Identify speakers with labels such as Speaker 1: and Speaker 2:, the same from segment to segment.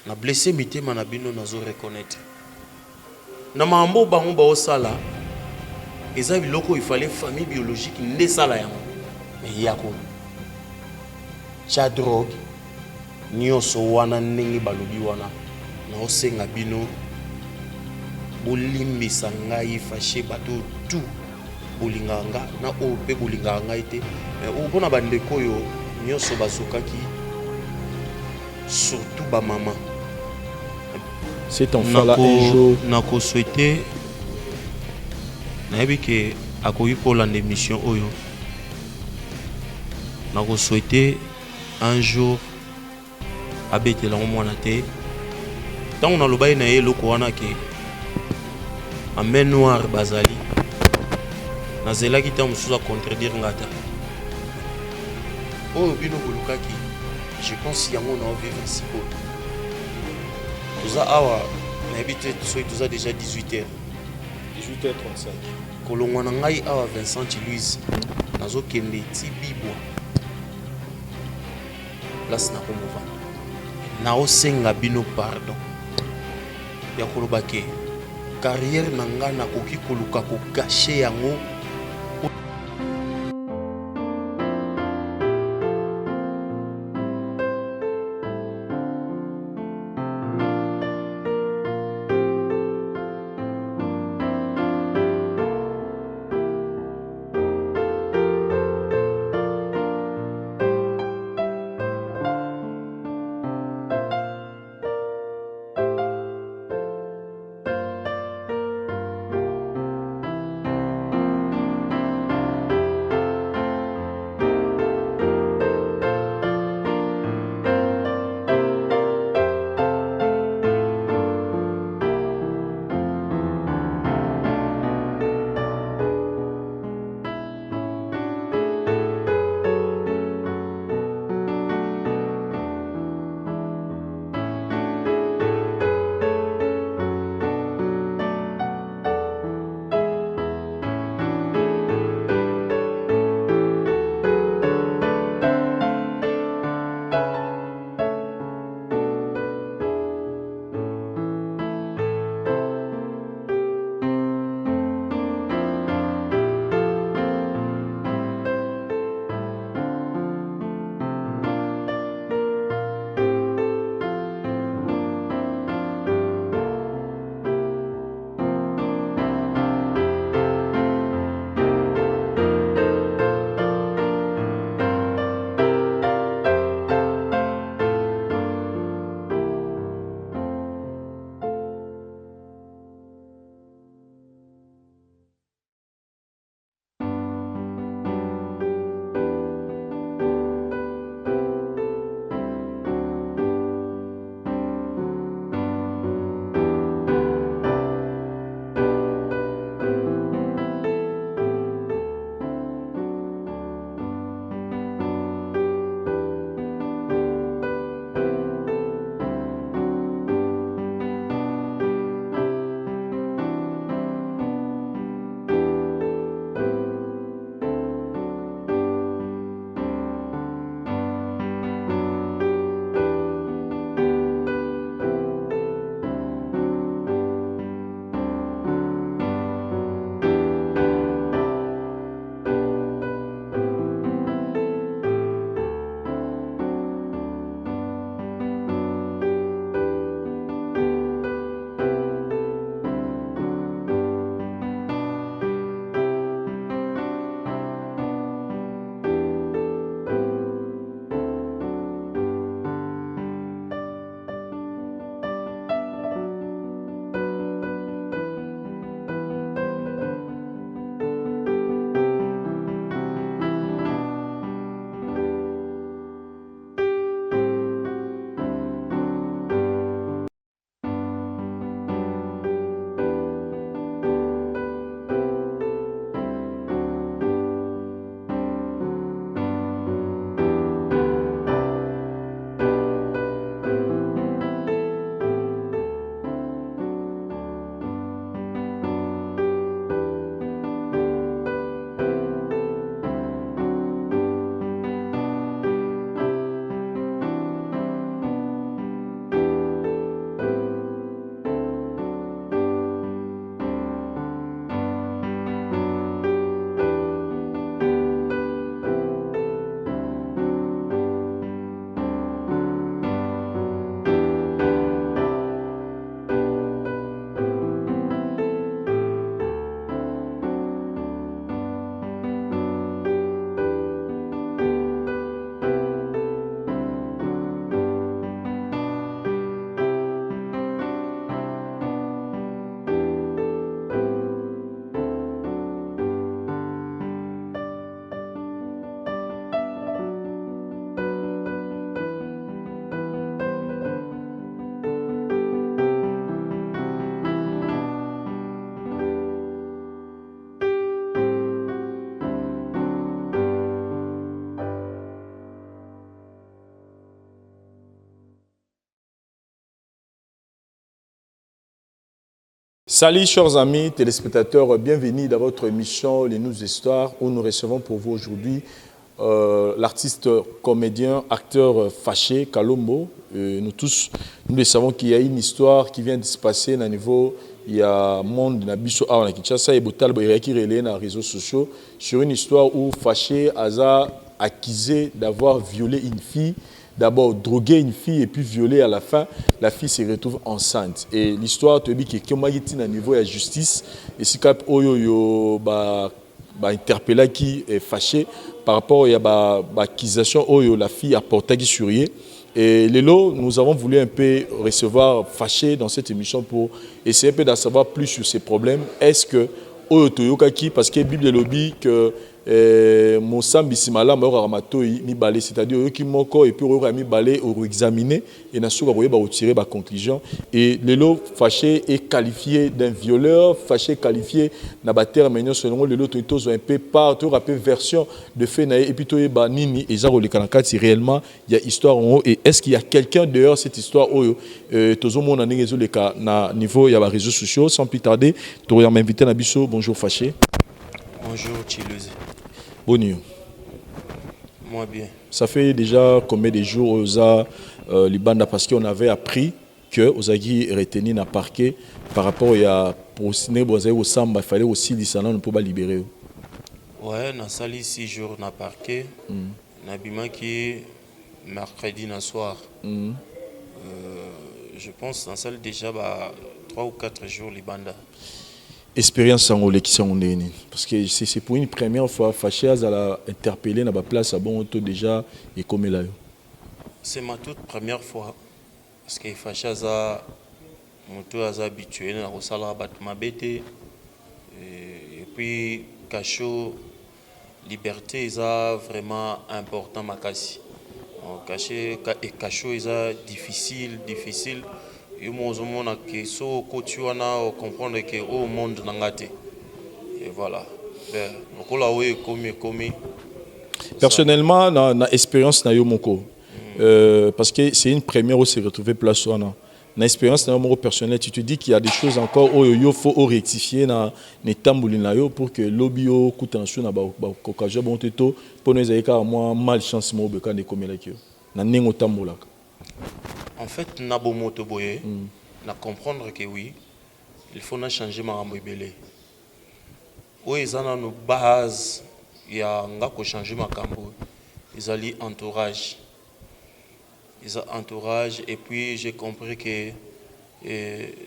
Speaker 1: Na blesse mitema na bino nazo reconnaitre. Na makambo bango baosala eza biloko il fallait famille biologique nde esala yango. Mais ye ako tya drogue nyonso wana ndenge balobi wana naosenga bino bolimbisa ngai fache bato tout bolingaka nga na oyo mpe bolingaka ngai te mais oyo mpona bandeko oyo nyonso bazokaki surtout ba mama.
Speaker 2: Cet enfant là un jour.
Speaker 1: Nako souhaiter nayebi ke akoki kolanda émission oyo nako souhaiter un jour abetela yango mwana te ntango nalobaki na ye eloko wana ke en main noire bazali nazelaki ntango mosusu acontredire nga ata oyo bino bolukaki. Je pense yango na vivre sikoyo. Toza awa nayebi te soki toza déjà 18 heures.
Speaker 2: 18h35.
Speaker 1: Kolongwa na ngai awa Vincent Chiluise nazokende ti Bibwa place nakomovanda. Naosenga bino pardon ya koloba ke carrière na ngai nakoki koluka kogashe yango.
Speaker 2: Salut chers amis téléspectateurs, bienvenue dans votre émission Les News Histoires où nous recevons pour vous aujourd'hui l'artiste comédien, acteur Fâché Kalombo. Nous tous, nous le savons qu'il y a une histoire qui vient de se passer à niveau, il y a monde na biso awa na Kinshasa et botal qui relayé dans les réseaux sociaux sur une histoire où Fâché aza accusé d'avoir violé une fille, d'abord drogué une fille et puis violé. À la fin, la fille se retrouve enceinte. Et l'histoire te dit que comme à niveau ya justice et si cap oyo yo ba ba interpellé qui est Fâché par rapport à ba, ba accusation oyo la fille apporté sur ye. Et lelo, nous avons voulu un peu recevoir Fâché dans cette émission pour essayer un peu d'en savoir plus sur ces problèmes. Est-ce que oyo toyokaki, parce que Bible elobi que mosambisi malamu ayokaka matoi mibale, c'est-à-dire oyoki moko et puis oyoka mibale, oexaminer et na suka koyeba kotirer baconclusion. Et lelo Fâché est qualifié d'un violeur, Fâché qualifié na baterme nyonso. Elongo lelo toyi tozwa un peu part, toyoka mpe version de fait na ye et puis toyeba nini eza koleka na kati réellement ya histoire yango et est-ce qu'il y a quelqu'un dehors cette histoire oyo tozomona ndenge ezoleka na niveau ya baréseaux sociaux. Sans plus tarder, tokoyamba invité na biso. Bonjour Fâché.
Speaker 1: Bonjour Chiluzi.
Speaker 2: Boni?
Speaker 1: Moi bien.
Speaker 2: Ça fait déjà combien de jours oza libanda? Parce qu'on avait appris que ozalaki retenu na parquet par rapport ya ndenge bozalaki kosamba, il fallait kosilisa nano mpo balibérer yo.
Speaker 1: Ouais, nasali 6 jours na parquet. Nabimaki mercredi na soir. Je pense nasali déjà ba 3 ou 4 jours libanda.
Speaker 2: Expérience yango olekisi yango ndenge nini? Parce que c'est pour une première fois Fâché azala interpellé na baplace ya bongo to déjà ekomela yo?
Speaker 1: C'est ma toute première fois, parce que Fâché aza moto oyo aza habitué na kosala bato mabe te. Et puis cachot, liberté eza vraiment important makasi. Cachet et cachot eza difficile, difficile. Yo mo ozomona ke so okoti wana, ocomprendre ke oyo monde na nga te. Et voilà, ben, lokola oyo ekomi ekomi.
Speaker 2: Personnellement, na expérience na yo moko, parce que c'est une première où se retrouver place wana, na expérience na yo moko personnel, tu te dis qu'il y a des choses encore oyo yo faut rectifier na etamboli na yo pour que lobi okutana so na baoccasion bongo te, to mpona ezali kaka mwa malchance moko boye kaka ekomelaki yo na ndenge otambolaka?
Speaker 1: En fait, na bomoto boye, na comprendre que oui, il faut na changer makambo ebele. Oyo eza nano base ya nga kochange makambo ezali entourage, eza entourage. Et puis j'ai compris que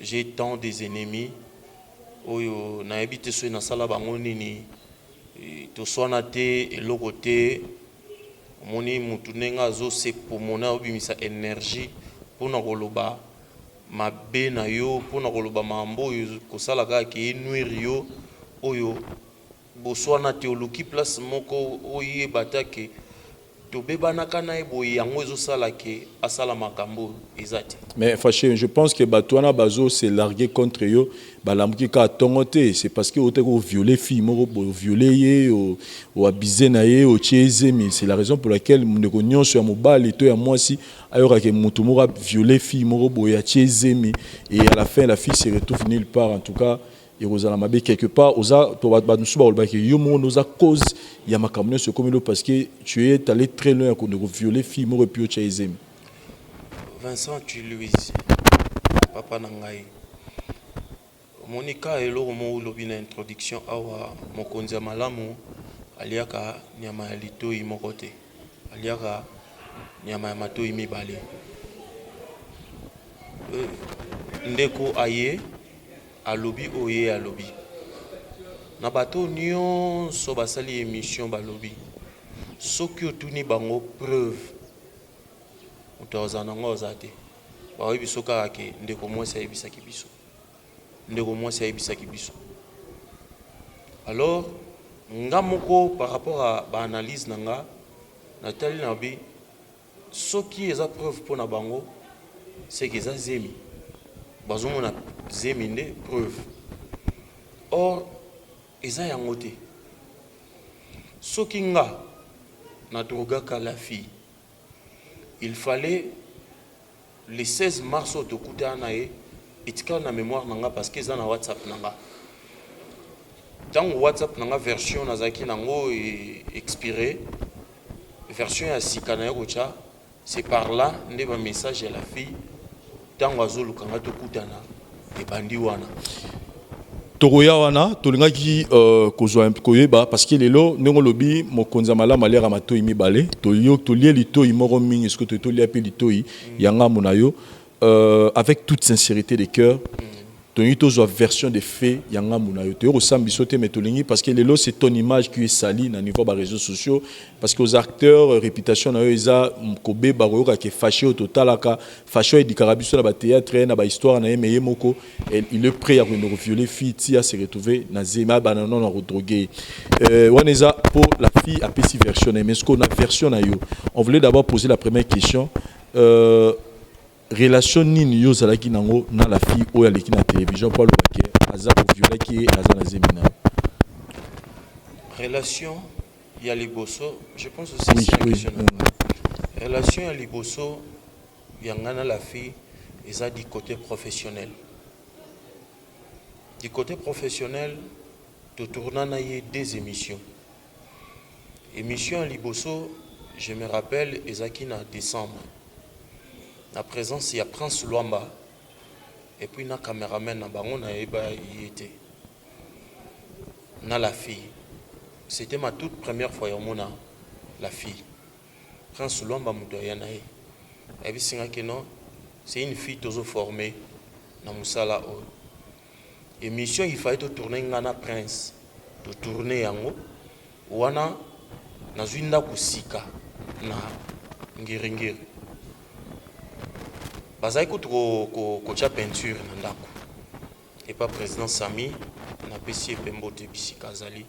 Speaker 1: j'ai tant des ennemis oyo nayebi te soki nasala bango nini. Toswana te, eloko te. Omoni mutu ndenge azosepomona, obimisa énergie mpona koloba mabe na yo, mpona koloba makambo oyo kosala kaka ke enuire yo. Oyo boswana te, oluki place moko oyeba ta ke tobebanaka na ye boye, yango ezosala ke asala makambo eza te.
Speaker 2: Mais Fâché, je pense que bato wana bazo se larguer contre yo, balamuki kaka ntongo te. C'est parce que otaki ovioler fille moko, ovioler ye, oabuser na ye, otie ezemi. C'est la raison pour laquelle ndeko nyonso ya mobali to ya mwasi ayokaka moto moko avioler fille moko boye, atie ezemi et à la fin la fille se retrouve nulle part. En tout cas, ekozala mabe quelque part. Oza bato mosusu balobaki yo moko oza cause ya makambo nyonso ekomi lo, parce que tu es allé très loin ya kende kovioler fille moko et puis otya ezemi.
Speaker 1: Vincent Louise, papa na ngai, omoni ka eloko moko olobi na introduction awa: mokonzi ya malamu aliaka nyama ya litoi moko te, aliaka nyama ya matoi mibale. Ndeko aye alobi oyo ye alobi na bato nyonso basali émission, balobi soki otuni bango preuve, moto azala nango aza te. Baoyebi biso kaka ke ndeko mwasi ayebisaki biso, ndeko mwasi ayebisaki biso. Alors nga moko, par rapport à baanalyse na nga, natali na bi soki eza preuve mpo na bango, seke eza zemi, bazomona zemi nde preuve. Or eza yango te. Soki nga nadrogaka la fille, il fallait le 16 mars oyo tokutana na ye. Etikala na mémoire na nga parce que eza na WhatsApp na nga. Ntango WhatsApp na nga, version nazalaki nango expiré, version ya sika na ye kotya, c'est par là nde bamessage ya la fille, ntango azoluka nga tokutana, ebandi wana.
Speaker 2: Tokoya wana. Tolingaki kozwa koyeba parce que lelo, ndenge olobi, mokonzi ya malamu aliaka matoi mibale. Tolie litoi moko mingi, soki tolia mpe litoi ya ngambo na yo, avec toute sincérité de cœur, tolingi tozwa version de fait ya ngambo na yo. Toyei kosamba biso te, mais tolingi, parce que lelo c'est ton image qui est sali na niveau ba réseaux sociaux, parce que aux acteurs, réputation na yo eza kobeba. Koyokaka Fâché oyo totalaka, Fâché oyo edikaka biso na bathéâtre, na bahistoire na ye, mais ye moko, il est prêt ya kokende kovioler fille ti ase retrouver na zemi, abana nano na kodroguer. Wana eza po la fille apesi version na ye, mais ce qu'on a, version na yo, on voulait d'abord poser la première question: relation nini yo ozalaki nango na la fille oyo aleki na télévision mpo alobaki aza koviolaki ye, aza na zemi na yo?
Speaker 1: Relation ya liboso, je pense aussi,
Speaker 2: Oui,
Speaker 1: c'est la
Speaker 2: oui.
Speaker 1: question na nga. Relation ya liboso ya nga na la fille eza du côté professionnel. Du côté professionnel, totourna na ye deux émissions. Émission ya liboso, je me rappelle, ezalaki na décembre, na présence ya Prince Lwamba et puis na caméraman na bango, nayeba ye te, na la fille. C'était ma toute première fois ya omona la fille. Prince Lwamba moto aya na ye, ayebisingaki non, c'est une fille tozoforme na mosala oyo. Émission, il fallait totourne nga na Prince, totourne yango wana. Nazwi ndako sika na Ngiringiri, bazali kutu kotia peinture na ndako epa président Sami. Napesi ye mpe mbote bisika azali.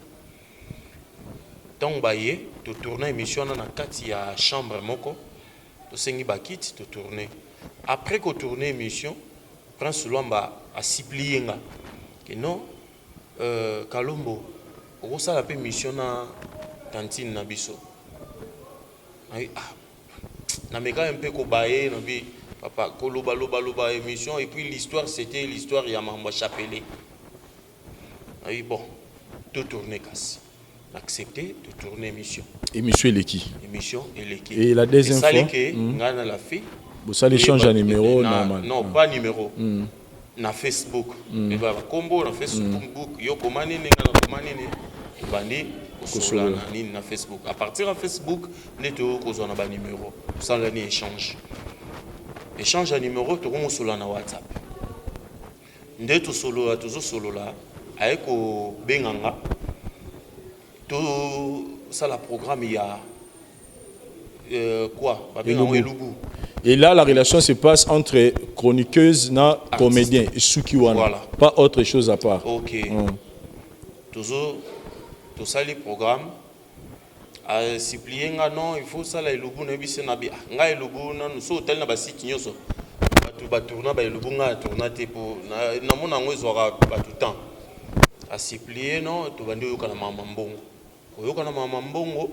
Speaker 1: Ntango baye, totourne émission wana na kati ya chambre moko, tosengi bakiti, totourne. Après kotourne émission, Prince Lwamba asupplié nga ke non, Kalombo, okosala mpe mission na tantine na biso. Ah, nameka mpe kobaye, nabi papa koloba loba loba émission, et puis l'histoire, c'était l'histoire ya mambo ya chapelet. Nabi bon, totourne kasi. Accepté de tourner émission.
Speaker 2: Émission eleki.
Speaker 1: Émission eleki.
Speaker 2: Et la deuxième fois?
Speaker 1: Esali ke ngai na la fille
Speaker 2: bosala échange ya numéro? Normal.
Speaker 1: Non, pas numéro. Na Facebook, bakombo na Facebook, yo koma nini, ngai nakoma nini, tobandi kosola na nini na Facebook. À partir ya Facebook nde tokozwa na banuméro, tosala ni échange, échange ya numéro, tokomosola na WhatsApp. Nde tosolola, tozosolola, aye kobenga nga tosala programme ya quoi, babenga elubu.
Speaker 2: Et là, la relation se passe entre chroniqueuse na comédien suki wana.
Speaker 1: Voilà.
Speaker 2: Pas autre chose à part.
Speaker 1: Ok. Tozo tosali programme, asupplié nga non, il faut sala elubu. Nayebisi na bi ah, ngai elubu nanu so otali na basite nyonso, bato batourna baelubu, ngai atourna te po namona yango ezwaka bato temps. Asupplié non, tobandi oyokana mama mbongo, koyokana mama mbongo,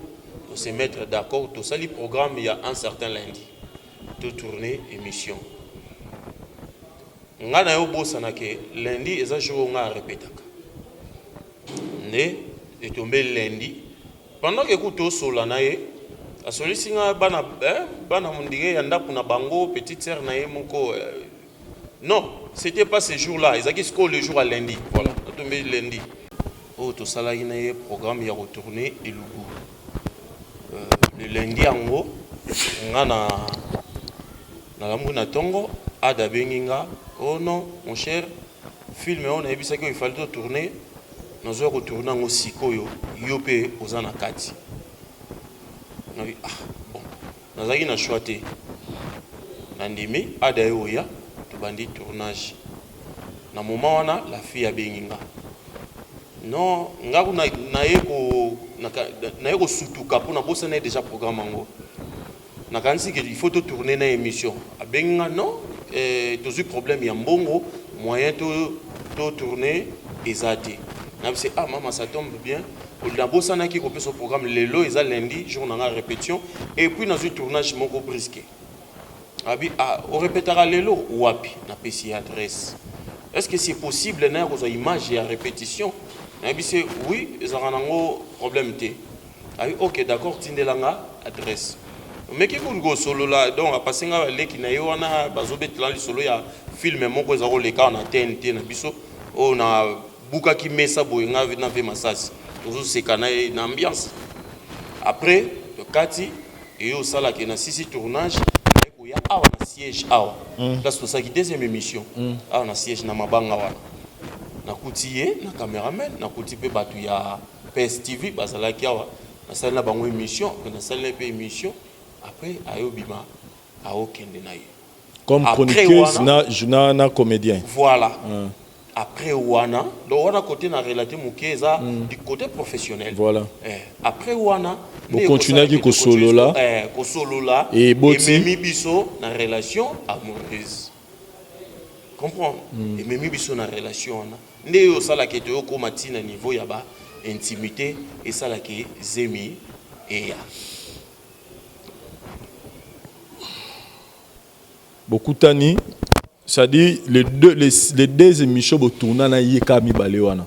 Speaker 1: tose mettre d'accord, tosali programme ya un certain lundi, totourne émission. Ngai na yo obosana ke lundi eza jour oyo ngai arepetaka. Nde etombe lundi, pendant ke kutu tosola na ye, asolisi nga bana, eh, bana mondire ya ndako na bango, petite sœur na ye moko. Non, c'était pas ce jour là, ezalaki sikoyo le jour à lundi. Voilà, atombe lundi oyo tosalaki na ye programme ya kotourne elubu. Le lundi yango, nga na nalamuki na ntongo, ada abengi nga: oh non, mon cher, film oyo nayebisaki oyo ifali totourne, nazoya kotourne yango sikoyo, yo mpe oza na kati. Nabi ah bon, nazalaki na choix te, nandimi. Ada ye oya, tobandi tournage. Na moment wana, la fille abengi nga non, nga kuna naye kosutuka mpo nabosana ye déjà programme yango. Nakanisi ke il faut totourne na émission. Abengi nga non, tozwi problème ya mbongo, moyen totourne eza te. Nabisi ah mama, ça tombe bien, nabosanaki kopesa programme. Lelo eza lundi, jour na nga répétition, et puis nazwi tournage moko brusque. Abi ah, orepetaka lelo wapi? Napesi ye adresse. Est ce que c'est possible naya kozwa image ya répétition? Nayebisi ye oui, ezalaka nango problème te. Abi ok, d'accord, tindela nga adresse. Omeki kutu kosolola, donc apase nga baleki na ye wana, bazobetela lisolo ya film moko eza koleka na TNT na biso oyo. Na bukaki mesa boye, nga na ve masasi, tozoseka na ye na ambiance. Après kati eye osalaka na sisi tournage, naye koya awa na siège awa, place tosalaki deuxième émission, awa na siège na mabanga wana. Nakuti ye na cameraman, nakuti mpe bato ya PSTV bazalaki awa. Nasali na bango émission, nasali na ye mpe émission. Après ayobima, aokende na ye.
Speaker 2: Comme
Speaker 1: Après
Speaker 2: chroniqueuse
Speaker 1: wana-
Speaker 2: na comédien.
Speaker 1: Voilà. Après wana, donc wana côté na relaté moke eza du côté professionnel.
Speaker 2: Voilà.
Speaker 1: Après wana nde
Speaker 2: Bokontinuaki
Speaker 1: ekosalaki
Speaker 2: kosolola.
Speaker 1: Kosolola.
Speaker 2: Eboti.
Speaker 1: Ememi biso na relation amoureuse, comprendre? Ememi biso na relation wana nde oyo osalaka ete okóma ntina niveau ya ba intimité, esalaka zemi eya.
Speaker 2: Bokutani, c'est-à-dire les deux émissions botourna na ye kaka mibale wana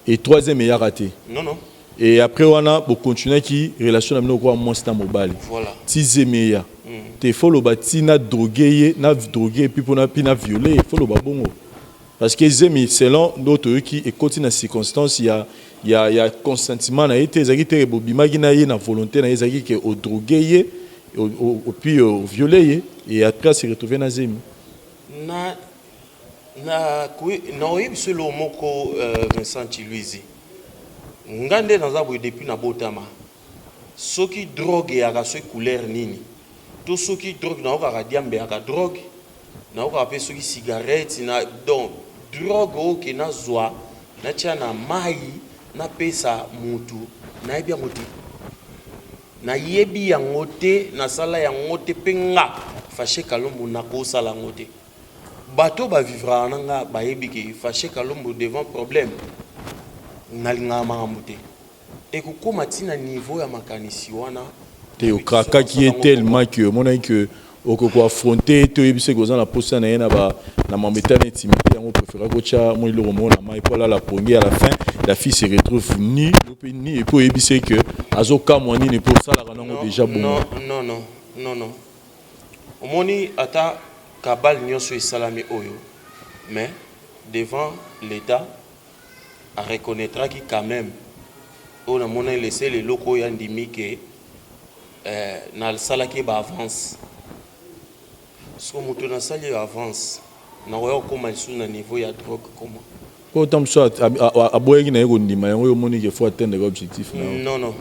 Speaker 2: et troisième eyaka te?
Speaker 1: Non, non.
Speaker 2: Et après wana bokontinuaki relation na bino kowa mwasi na mobali?
Speaker 1: Voilà.
Speaker 2: Ti zemi eya te, fo loba ti na drogue ye, na drogue et puis mpona mpi na viole ye, fo loba bongo, parce que zemi, selon ndo toyoki, ekoti na circonstance ya consentiment na ye te. Ezalaki te bobimaki na ye na volonté na ye, ezalaki ke odrogue ye, puis oviole ye et après se retrouver na zemi.
Speaker 1: Na oyebi so eloko moko, Vincent Chiluizi, nga nde naza boye depuis nabotama, soki drogue eyaka, soki couleur nini to soki drogue, naokaka diambe eyaka drogue, naokaka mpe soki cigarette na, donc drogue oyo ke nazwa, natia na mai, napesa mutu, nayebi yango te, nayebi yango te, nasala yango te. Mpe nga Fashe Kalombo nakosala yango te. Bato bavivraka na nga bayebi ke Fashe Kalombo devant problème nalingaka makambo te, ekokóma ntina niveau ya makanisi wana.
Speaker 2: Te, okrakaki ye tellement que omonaki ke okoki koaffronte te, oyebi soki oza na posa na ye na mambo etali intimité yango, préféra kotya mwa eloko moko na mai mpo alala pongi. À la fin, la fille se retrouve nue, yo mpe nu, et puis oyebi se ke azokamwa nini mpo osalaka nango déjà bongo.
Speaker 1: Non, non, non, non, non. Omoni, ata kabale nyonso esalami oyo, mais devant l'État areconnaîtraki quand même oyo namoni lesele eloko oyo andimi ke nasalaki baavance. So moto nasali yo avance, nakoya kokóma lisusu na niveau ya drogue comment?
Speaker 2: Mpo ota mosusu aboyaki na ye kondima yango, oyo omoni ke faut atteindre objectif na yo.
Speaker 1: Non, non.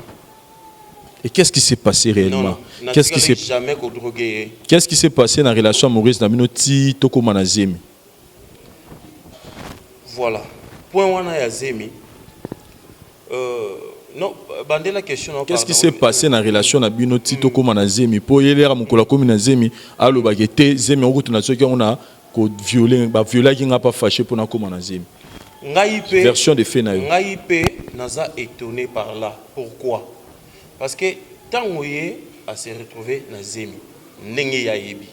Speaker 2: Et qu'est-ce qui s'est passé réellement?
Speaker 1: Non, non.
Speaker 2: Qu'est-ce qui
Speaker 1: Natikali
Speaker 2: s'est
Speaker 1: jamais kodrogue ye.
Speaker 2: Qu'est-ce qui s'est passé na relation amoureuse na bino ti tokóma na zemi?
Speaker 1: Voilà, point wana ya zemi, non, bandela question na.
Speaker 2: Qu'est-ce qui s'est passé na relation na bino ti tokóma na zemi? Mpo yelera mokolo akómi na zemi, alobaki te zemi yango kutu nasoki yango na koviole, baviolaki nga pa fâché mpo nakóma na zemi.
Speaker 1: Ngai mpe
Speaker 2: Version de fait na yo.
Speaker 1: Ngai mpe naza étonné par là. Pourquoi? Parce que ntango ye ase retrouvé na zemi, ndenge ye ayebi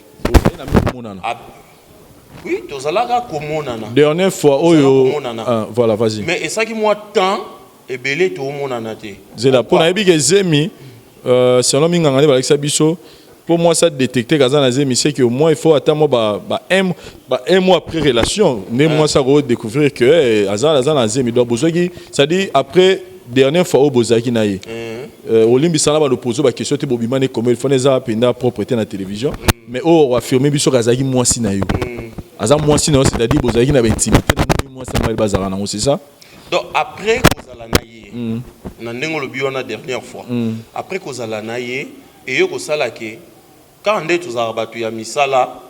Speaker 2: na komonana.
Speaker 1: Oui, tozalaka komonana.
Speaker 2: Dernière fois oyo
Speaker 1: Komonana.
Speaker 2: Ah, voilà, vas-y.
Speaker 1: Mais esalaki mwa temps ebele toomonana te.
Speaker 2: Zela, mpo nayebi ke zemi, selon minganga nde balakisa biso, mpo mwasi adétecte kaza na zemi, c'est que au moins il faut ata mwa ba un mois après relation nde mwasi akodécouvrir que aza na zemi. Donc bozwaki, c'est-à-dire après dernière fois oyo bozalaki na ye, olimbisa na balopozo baquestion te, bobima ne combien de fois? Eza mpenza propre te na télévision, mais oyo oaffirme biso azalaki mwasi na yo, aza mwasi na yo, c'est-à-dire bozalaki na baintimité na ndenge mwasi na mobali bazalaka nango, c'est ça?
Speaker 1: Donc après kozala na ye, na ndenge olobi wana, dernière fois après kozala na ye, eye kosala ke kaka nde tozalaka bato ya misala,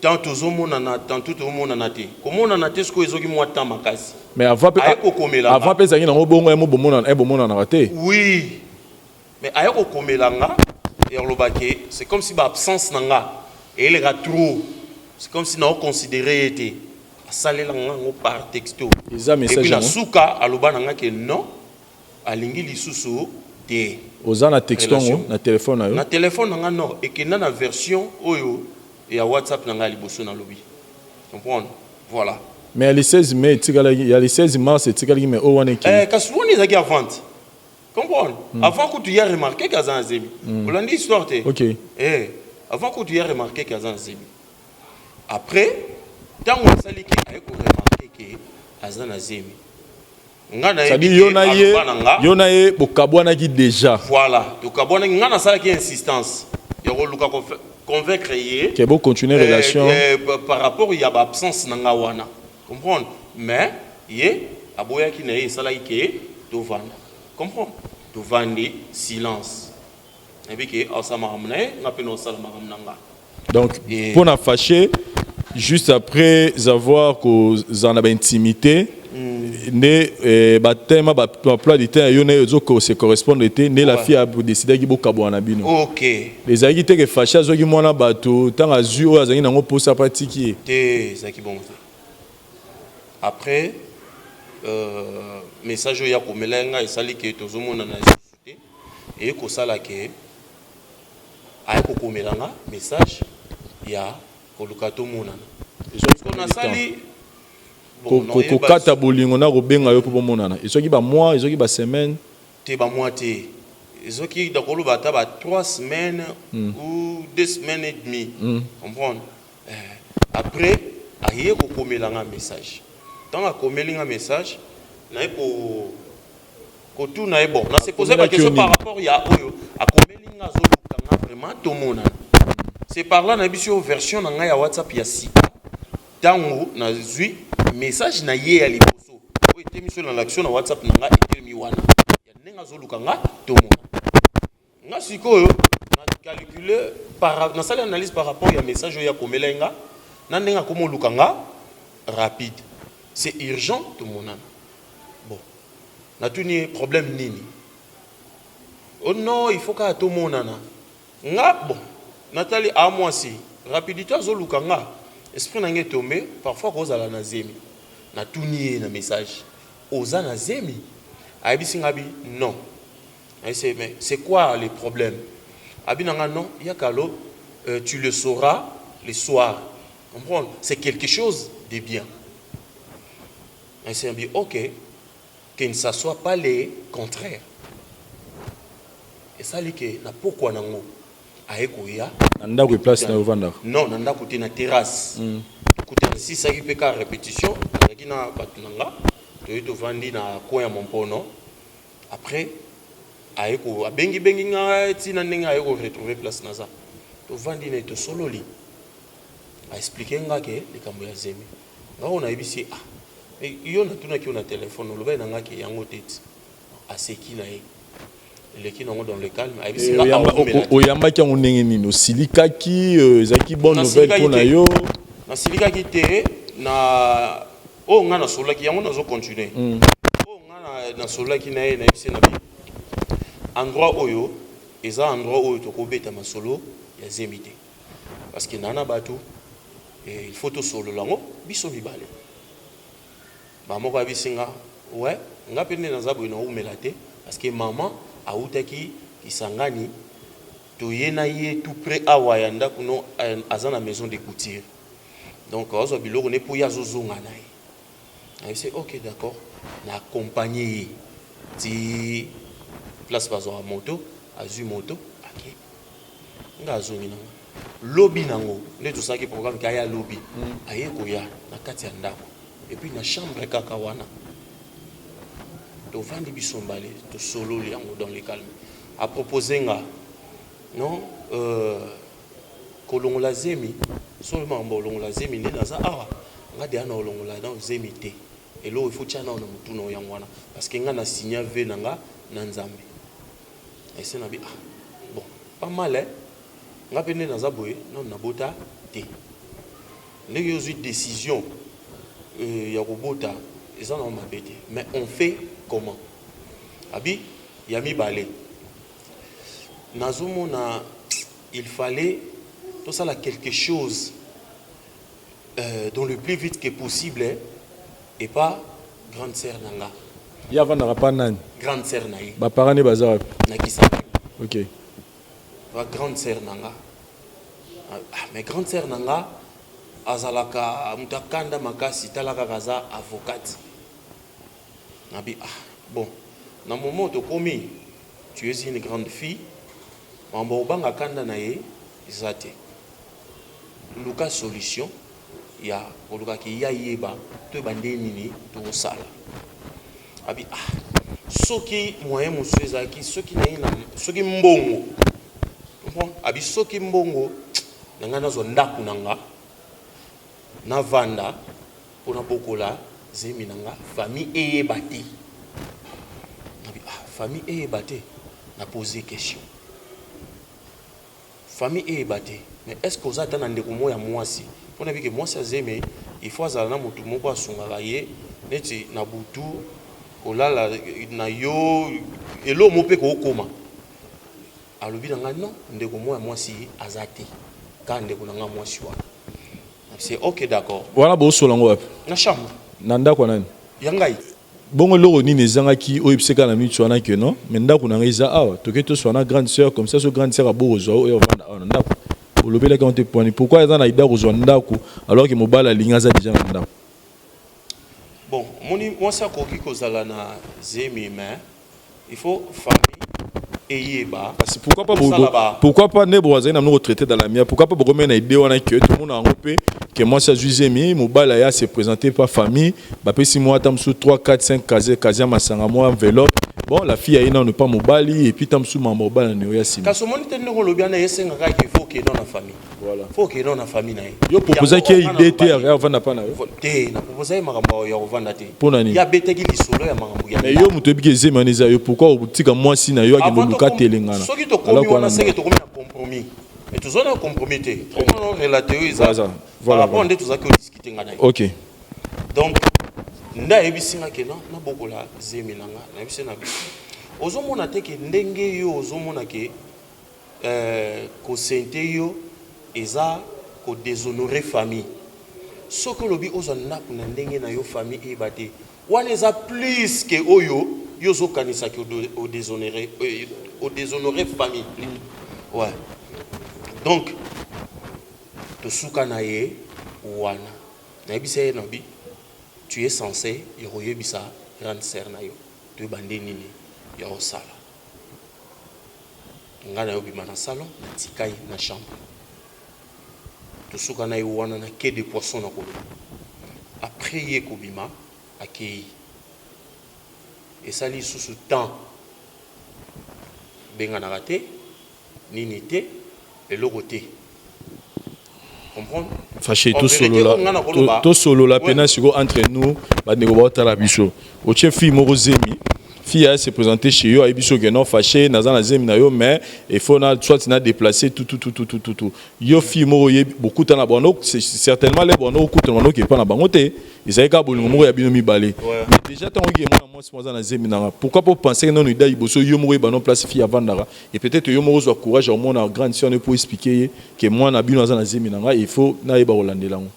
Speaker 1: tant tozomonana, tantôt tozomonana te, komonana te. Sikoyo ezoki mwa temps makasi.
Speaker 2: Mais avant mpe
Speaker 1: Aye kokomela nga.
Speaker 2: Avant mpe ezalaki nango bongo, ye mo bomonana, ye bomonanaka te.
Speaker 1: Oui, mais aye kokomela nga ya koloba ke c'est comme si baabsence na nga eyeleka trop, c'est comme si naoconsidéré ye te. Asalela nga yango par texto.
Speaker 2: Eza message
Speaker 1: Et puis na
Speaker 2: yango?
Speaker 1: Suka aloba na nga ke non, alingi lisusu te.
Speaker 2: Oza na texto yango
Speaker 1: Relation.
Speaker 2: na telefone na yo?
Speaker 1: Na telefone na nga, non, ekenda na version oyo ya WhatsApp na ngai ya liboso nalobi, comprendre? Voilà.
Speaker 2: Mais ya le 16 mai etikalaki, ya le 16 mars etikalaki, mais oyo wana ekei.
Speaker 1: Eh, kasi wana ezalaki avant, comprendre? Avant kutu ya remarquer ke aza na zemi. Olandi histoire te?
Speaker 2: Ok.
Speaker 1: Eh, avant kutu ya remarquer ke aza na zemi. Après, ntango asaliki, aye koremarquer ke aza na zemi, nga nayebi
Speaker 2: C'est-à-dire
Speaker 1: ke
Speaker 2: yo na ye
Speaker 1: aloba na nga.
Speaker 2: Yo na ye bokabwanaki déjà.
Speaker 1: Voilà, tokabwanaki. Nga nasalaki insistance ya koluka convaincre ye
Speaker 2: ke bocontinue relation.
Speaker 1: Par rapport ya baabsence na nga wana, comprendre? Mais ye aboyaki na ye. Esalaki ke tovanda, comprendre? Tovandi, silence. Nayebi ke aosala makambo na ye, nga mpe naosala makambo na nga.
Speaker 2: Donc mpo na Fâché, juste après avoir kozala na baintimité nde batema baemploi du temps ya yo na ye ezoko se correspondre te, nde la fille adécidaki bokabwana na bino.
Speaker 1: Ok.
Speaker 2: Ezalaki te ke Fâché azwaki mwana bato, ntango azwi oyo azalaki nango mposa, mpo atiki ye.
Speaker 1: Te, ezalaki bongo te. Après, message oyo ya komela ye ngai esali ke tozomonana lisusu te. Eye kosala ke aye kokomela nga message ya koluka tomonana.
Speaker 2: Ezwaki
Speaker 1: Parce que nasali
Speaker 2: Bon, kokata bolingo na kobenga yo mpo bomonana, ezwaki bamois, ezwaki basemaine?
Speaker 1: Te, bamois te. Ezoki nakoloba ata ba 3 semaines ou 2 semaines et demie, comprendre? Après, aye kokomela nga message. Ntango akomeli nga message, naye kotuna ye. Bon, na se poser
Speaker 2: Akomelaki
Speaker 1: baquestion
Speaker 2: yo
Speaker 1: par
Speaker 2: nini?
Speaker 1: rapport ya oyo akomeli nga, azoluka nga vraiment tomonana. C'est par là nayebi yo version na ngai ya WhatsApp ya sika. Ntango nazwi message na ye ya liboso oyo etemi so na l'action na WhatsApp na ngai, etelemi wana ya ndenge azoluka nga tomona nga. Sikoyo na calcule par, nasali analyse par rapport ya message oyo akomela ye nga na ndenge akoma oluka nga rapide, c'est urgent tomonana. Bon, natuni ye problème nini. Oh non, il faut kaka tomonana. Nga, bon, natali a mwasi, rapidité azoluka nga, esprit na ngai etombe parfois kozala na zemi. Natuni ye na message: oza na zemi? Ayebisi nga bi non. Ayebisi: mais c'est quoi le problème? Abi na nga: non, yakalo, tu le sauras le soir, comprendre? C'est quelque chose de bien. Ayebisi bi: ok, que ne ça soit pas le contraire. Esali ke na pokwa nango aye koya.
Speaker 2: Na ndako, eplace na yo ovandaka?
Speaker 1: Non, na ndako te, na terrasse. Kuta nasisaki mpe ka répétition, nazalaki na bato na nga, toye tovandi na coin ya Mompono. Après, aye ko abengibengi nga ntina ndenge aye koretrouver place naza. Tovandi na ye, tosololi, aexpliquer nga ke likambo ya zemi. Nga oyo nayebisi ye: ah, mais yo natunaki yo na telefone, olobaki na nga ke yango te. Ti aseki na ye, eleki nango dans le calme. Ayebisi nga aomela te.
Speaker 2: Oyambaki yango ndenge nini? Osilikaki? Ezalaki bonne nouvelle
Speaker 1: Nasilikaki
Speaker 2: mpo na
Speaker 1: te.
Speaker 2: yo?
Speaker 1: Nasilikaki te. Na oyo nga nasololaki yango, nazocontinue oyo nga nasololaki na ye. Nayebisi na bi endroit oyo eza endroit oyo tokobeta masolo ya zemi te, parce que naa na bato, il faut tosolola yango biso mibale. Bamoko ayebisi nga: ouais, nga mpe nde naza boye, naumela te, parce que mama awutaki Kisangani, toye na ye tout près awa ya ndako. No, aza na maison de couture, donc azwa biloko ne mpo ye azozonga na ye. Ayebisi: ok, d'accord. Na accompagne ye ti place bazwaka moto, azwi moto, ake. Nga azongi nango lobi nango nde tosalaki programme ke aya lobi. Aye koya na kati ya ndako et puis na chambre kaka wana, tovandi biso mbale, tosololi yango dans le calme. Apropose nga: non, kolongola zemi, solo makambo olongola zemi nde naza awa, nga deya na olongola na zemi te. Eloko ifo tia nao na motu na yango wana, parce que nga na signa vœu na nga na Nzambe. Ese na bi: ah bon, pas mal, hein? Nga mpe nde naza boye, nano nabota te. Ndenge ozwi décision ya kobota, eza nango mabe te, mais on fait comment? Abi ya mibale, nazomona il fallait tosala quelque chose dans le plus vite que possible et pas grande sœur na nga.
Speaker 2: Ye avandaka pa nani?
Speaker 1: Grande sœur na ye.
Speaker 2: Baparent nde baza wapi?
Speaker 1: Na Kisangani.
Speaker 2: Ok.
Speaker 1: Ba grande sœur na nga. Ah, mais grande sœur na nga Azalaka moto akanda makasi, tala kaka aza avocate. Nabi ah bon, na moment tokomi, tu es une grande fille, mambo obanga kanda na ye eza te. Luka solution ya kolukaki ya yeba toyeba nde nini tokosala. Abi ah, soki moyen mosusu ezalaki, soki na ye na soki mbongo, comprendre, abi soki mbongo na ngai nazwa ndako na nga, navanda mpona bokola zemi na nga, famille eyeba te. Nabi ah, famille eyeba te, na pose question, famille eyeba te, mais est ce que oza ata na ndeko moko ya mwasi? Mpona bike mwasi azemi, il faut azala na motu moko asungaka ye neti na butu kolala na yo, eloko moko mpe kookoma. Alobi na ngai non, ndeko moko ya mwasi aza te, kaka ndeko na ngai mwasi wana. C'est ok, d'accord.
Speaker 2: Wana bosola yango wapi?
Speaker 1: Na chambre.
Speaker 2: Na ndako ya nani?
Speaker 1: Ya ngai.
Speaker 2: Bongo eloko nini ezangaki oyo ebiseka na miso wana ke non, mais ndako na ngai eza awa, toke toswa na grande sœur, comme ça so grande sœur abokozwa oyo ovanda awa na ndako? Olobelaki yango te poani? Pourquoi eza na idée kozwa ndako alors ke mobali alingi aza déjà na ndako?
Speaker 1: Bon, omoni, mwasi akoki kozala na zemi, mais il faut famille eyeba.
Speaker 2: Parce pourquoi pas pourquoi pas nde bozali na mnoko traité dans la mière, pourquoi pas bokomela na idée wana ke tomona yango mpe ke mwasi azwi zemi, mobali aya se présenter pa famille, bapesi mwa ata mosusu 3 4 5 casier casier ya masanga, mwa enveloppe. Bon, la fille aye nano pa mobali et puis ta mosusu mama mobali na oya nsima.
Speaker 1: Kasi omoni te ndenge olobi wana, esengaka ke faut okende na famille.
Speaker 2: Voilà.
Speaker 1: Faut okende na famille na ye.
Speaker 2: Yo proposaki ye idée te ya ovanda pa na yo?
Speaker 1: Te, na proposa ye makambo ya kovanda te.
Speaker 2: Mpo na nini?
Speaker 1: Ye abetaki lisolo ya makambo ya
Speaker 2: Mais yo moto oyebiki ezemi wana eza yo, pourquoi otika mwasi na yo akende oluka telengana?
Speaker 1: Soki tokomi wana, seke tokomi na compromis, mais toza na compromis te. Omona, relate oyo eza par rapport nde tozalaki odiscute nga na ye.
Speaker 2: Ok.
Speaker 1: Donc nde ayebisi nga ke nabokola zemi na nga. Nayebisi na biso, ozomona te ke ndenge yo ozomona ke kosente yo eza kodéshonore famille. Soki olobi ozwa ndako na ndenge na yo, famille eyeba te, wana eza plus ke oyo yo ozokanisaki odéshonore famille. Ouais, donc tosuka na ye wana. Nayebisa ye, nabi tu es censé ya koyebisa grande sœur na yo, toyeba nde nini ya kosala. Ngai nayobima na salon, natika ye na chambre. Tosuka na ye wana na quai de poisson. Na koloba, après ye kobima, akei, esali lisusu temps, benganaka te, nini te, eloko te, comprendre.
Speaker 2: Fâché, tosolola, tosolola pena sikoyo entre nous. Bandeko baotala biso, otie fille moko zemi, fille aya se présenter chez yo, ayebi soki non, Fâché, naza na zemi na yo, mais il faut na soit na déplacer tout tout tout tout tout tout tout. Yo fille moko oyebi, bokutana bango certainement, le bango okutana bango epa na bango te, ezali kaka bolingo moko ya bino mibale. Mais déjà ntango oki mwana mwasi mo aza na zemi nanga, pourquoi po penser nano ida liboso yo moko oyeba no place fille avandaka et peut-être yo moko ozwa courage ya komona grande sœur po expliquer ye ke mwana bino aza na zemi na ngai, il faut nayeba kolandela yango?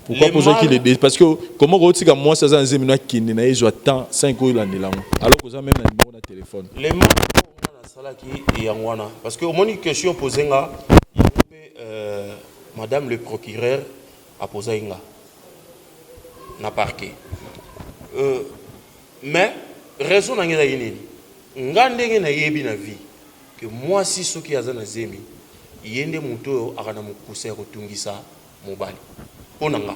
Speaker 2: Pourquoi pozwaki le, parce que comment kotika mwasi aza na zemi no akende na ye, ezwa temps 5 oyo olandela yango, alors koza même na numéro na téléphone?
Speaker 1: Le mal nasalaki yango wana, parce que omoni question pose nga yango mpe, madame le procureur aposaki nga na parquet, mais raison na ngai ezalaki nini? Nga ndenge nayebi na vie ke mwasi soki aza na zemi, ye nde moto oyo aka na mokusa ya kotungisa mobali. Mpo na nga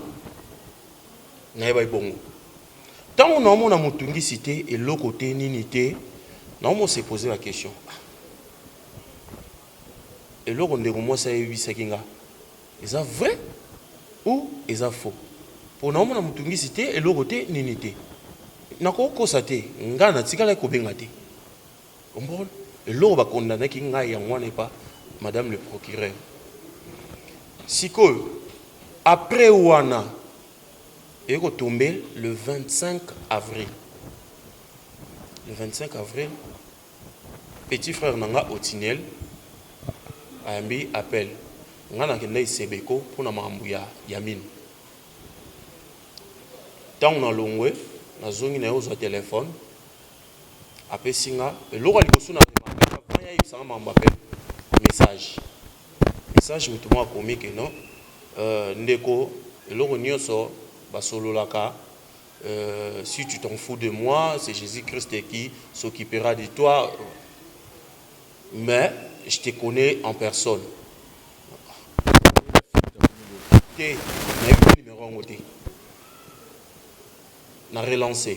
Speaker 1: nayebaki bongo. Ntango naomona motungisi te, eloko te, nini te, naomo se pose la question, ah, eloko ndeko mwasi ayebisaki nga eza vrai ou eza faux? Mpo naomona motungisi te, eloko te, nini te, nakokosa te, nga natikalaki kobenga te. Comprendre, eloko bakondanaki ngai yango wana epa madame le procureur. Sikoyo après wana eye kotombe le 25 avril. Le 25 avril, petit frère na nga Otiniel ayambi appel. Nga nakendaki Sebeko mpona makambo ya mino. Ntango nalongwe, nazongi na ye ozwa telefone, apesi nga eloko ya liboso na remarque avant yayebisanga makambo appel, message, message moto moko akomi ke non, ndeko. Eloko nyonso basololaka, si tu t'en fous de moi, c'est Jésus-Christ qui s'occupera de toi, mais je te connais en personne. Te, nayebi numéro yango te. Na relancer: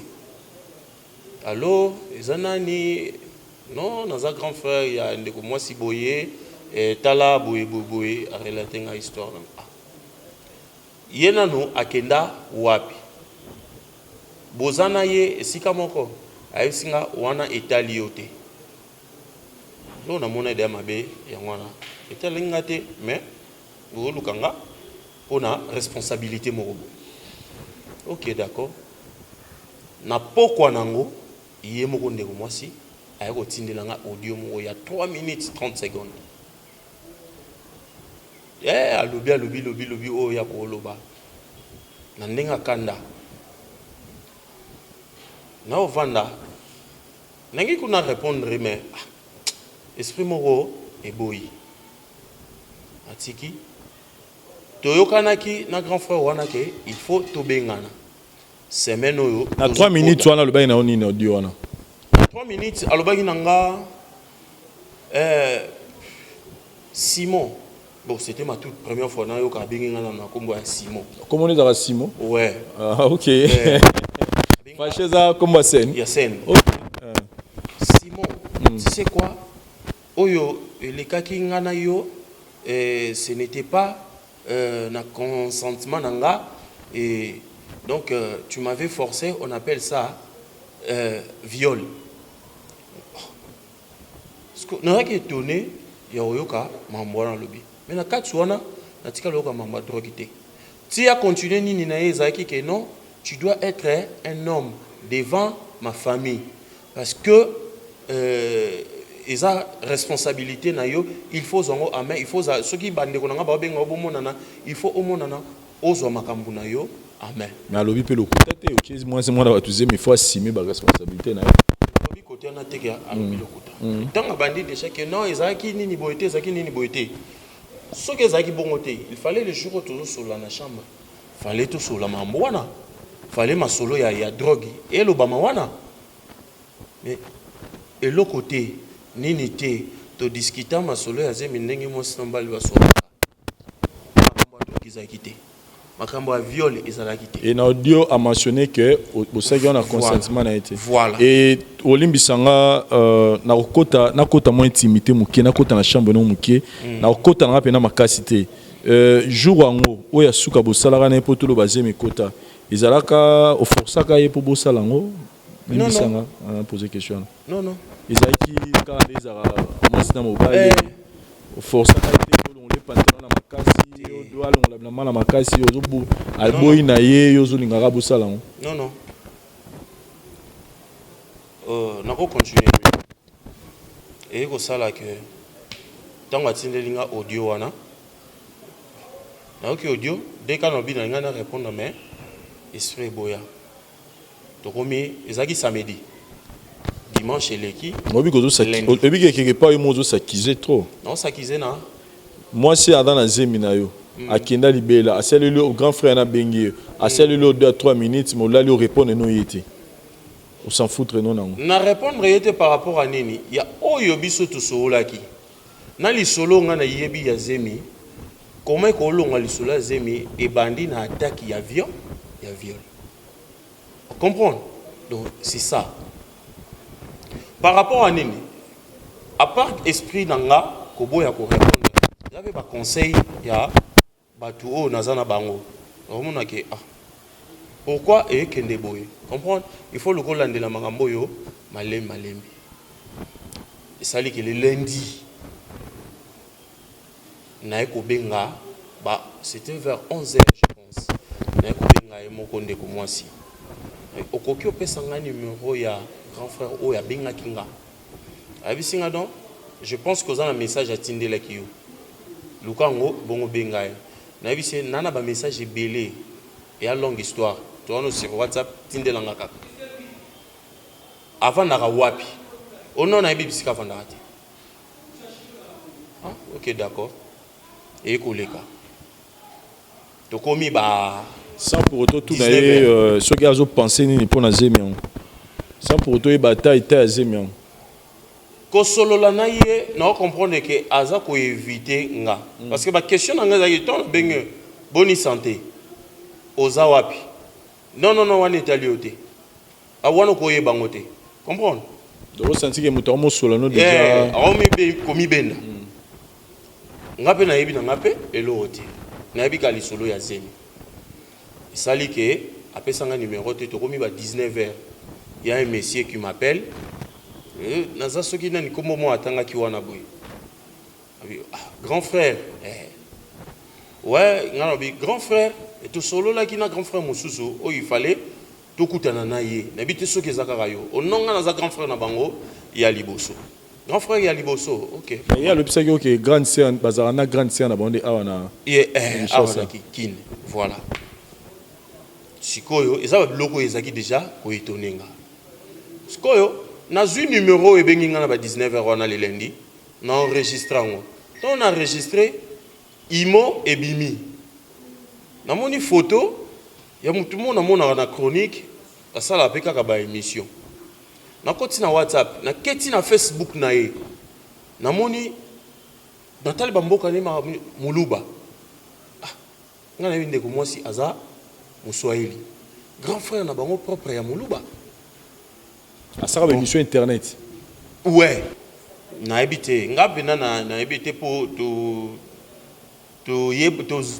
Speaker 1: "Allo, eza nani?" "Non, naza grand frère ya ndeko mwasi boye." Tala boye boye boye, arelater ngai histoire. Ah. Ye nano akenda wapi? Boza na ye esika moko? Ayebisi nga wana etali yo te. Lo namona ede ya mabe yango wana etali nga te, mais oluka nga mpona responsabilité moko boye. Ok, d'accord. Na pokwa nango, ye moko ndeko mwasi aye kotindela nga audio moko ya 3 minutes 30 secondes. Alobi, alobi, lobi, lobi oyo ya koloba na ndenge akanda. Naovanda nangi kuna répondre, mais ah, esprit moko eboyi. Atiki toyokanaki na grand frère wana ke il faut tobengana semaine oyo.
Speaker 2: Na 3 minutes wana, alobaki na yo nini, audio wana?
Speaker 1: 3 minutes, alobaki na nga Simon. Bon, c'était ma toute première fois nayoka abengi nga na nkombo ya Simon.
Speaker 2: Kombo ezalaka Simon?
Speaker 1: Ouais.
Speaker 2: Ah, ok. Fâché eza kombo ya scène?
Speaker 1: Ya scène.
Speaker 2: Ok.
Speaker 1: "Simon, tu sais quoi, oyo elekaki nga na yo, ce n'était pas na consentement na nga et donc tu m'avais forcé, on appelle ça viol." Nazalaki étonné ya koyoka mambo wana alobi, mais na kati wana natikali koyoka mambo ya drogue te. Ti acontinuer nini na ye, ezalaki ke "Non, tu dois être un homme devant ma famille parce que eza responsabilité na yo, il faut ozwa yango en main. Il faut soki bandeko na nga baobenga yo bomonana, il faut omonana, ozwa makambo na yo en main."
Speaker 2: Mais alobi mpe lokuta te. Otie mwasi, mwana bato zemi, il faut assumer baresponsabilité na ye.
Speaker 1: Alobi kote wana teke alobi lokuta. Ntango abandi déjà ke non, ezalaki nini boye te, ezalaki nini boye te. Soki ezalaki bongo te, il fallait le jour oyo tozosolola na chambre, fallait tosolola makambo wana, fallait masolo ya drogue elobama wana. Mais eloko te, nini te, todiscuter masolo ya zemi ndenge mwasi na mobali basololaka. Makambo ya drogue ezalaki te, makambo ya viol ezalaki te.
Speaker 2: Et na audio a mentionné que bosalaki wana consentement na ye te.
Speaker 1: Voilà.
Speaker 2: Et olimbisa nga, nakokota, nakota mwa intimité moke, nakota na chambre no moke, nakokota nanga mpena makasi te. Jour yango oyo ya suka bosalaka na ye mpo toloba zemi ekota, ezalaka oforçaka ye mpo bosala yango? Limbisa nga pose question wana.
Speaker 1: Non, non.
Speaker 2: Ezalaki kaka nde ezalaka mwasi na mobali? Oforçaka ye te, olongola pantalon na makasi, odo alongola bilamba na makasi, ozobu aboyi na ye, yo ozolingaka bosala yango?
Speaker 1: Non, non. Nakocontinuer. Eye kosala ke ntango atindeli nga audio wana, nayoki audio de kaka nalobi na ngai na répondre, mais esprit eboya. Tokomi, ezalaki samedi, dimanche eleki.
Speaker 2: Oyebi
Speaker 1: Lundi.
Speaker 2: Oyebi ke quelque part yo mo ozosakize trop.
Speaker 1: Naosakize na
Speaker 2: Mwasi aza na zemi na yo, akenda libela, asaleli yo, grand frère nabengi ye, asaleli yo 2 à 3 minutes, mais olali, orépondre no ye te, os'en foutre no nango.
Speaker 1: Na répondre ye te par rapport à nini ya oyo biso tosololaki na lisolo. Nga nayebi ya zemi, koma ekolonga lisolo ya zemi ebandi na attaque ya viol, ya viol, comprendre? Donc c'est ça. Par rapport à nini, à part esprit na nga koboya korépondre, eza mpe baconseil ya bato oyo naza na bango. Omona ke ah, pourquoi eyekende boye? Comprendre, il faut lokolandela makambo oyo malembe malembe. Esali ke le lundi naye kobenga ba, c'était vers 11 heures je pense, naye kobenga ye moko ndeko mwasi: "Okoki opesa nga numéro ya grand frère oyo abengaki nga?" Ayebisi nga: "Donc je pense que oza na message atindelaki yo, luka yango bongo benga ye." Nayebisi ye na na bamessage ebele, eya longue histoire, towana sur WhatsApp, tindelanga kaka. Avandaka wapi? Ono nayebi bisika avandaka te. "Ah, ok, d'accord." Eye koleka. Tokomi ba
Speaker 2: Sans pour autant tuna
Speaker 1: 19
Speaker 2: ye
Speaker 1: heures.
Speaker 2: Soki azopense nini mpo na zemi yango, sans pour autant oyeba ata eta ya zemi yango.
Speaker 1: Kosolola na ye, na comprendre ke aza koevite nga, parce que baquestion na ngai ezalaki ntango nabenge: "Boni santé? Oza wapi?" "Non, non, non, wana etali yo te." Ah, wana okoyeba yango te, comprendre?
Speaker 2: Donc osanti ke moto amosola no déjà.
Speaker 1: Aomi komibenda. Nga mpe nayebi na nga mpe eloko te, nayebi ka lisolo ya zemi. Esali ke apesanga numéro te. Tokomi ba 19 heures, ya un monsieur qui m'appelle. Naza soki nani, kombo mo atangaki wana boye. Abi: "Ah, grand frère." Ouais, nga nalobi: "Grand frère?" Tosololaki na grand frère mosusu oyo il fallait tokutana na ye. Nayebi te soki eza kaka yo. Ono nga naza grand frère na bango ya liboso, grand frère ya liboso, ok.
Speaker 2: Ye alobisaki oke grande sœur, bazalaka na grande sœur na bango nde awa na
Speaker 1: ye awa
Speaker 2: Kinshasa.
Speaker 1: Na Kine, voilà. Sikoyo eza babiloko oyo ezalaki déjà koétonner nga. Sikoyo nazwi numéro oyo ebengi nga na ba 19 heures wana le lundi, na enregistre yango. Ntango na enregistre, imo ebimi, namoni photo ya motu mo namonaka na chronique, asalaka mpe kaka baémission. Nakoti na WhatsApp, naketi na Facebook na ye, namoni, natali bamboka ne moluba. Ah, ngai nayebi ndeko mwasi aza moswahili, grand frère na bango propre ya moluba.
Speaker 2: Asalaka baémission internet.
Speaker 1: Ouais, nayebi te, nga mpena nayebi te mpo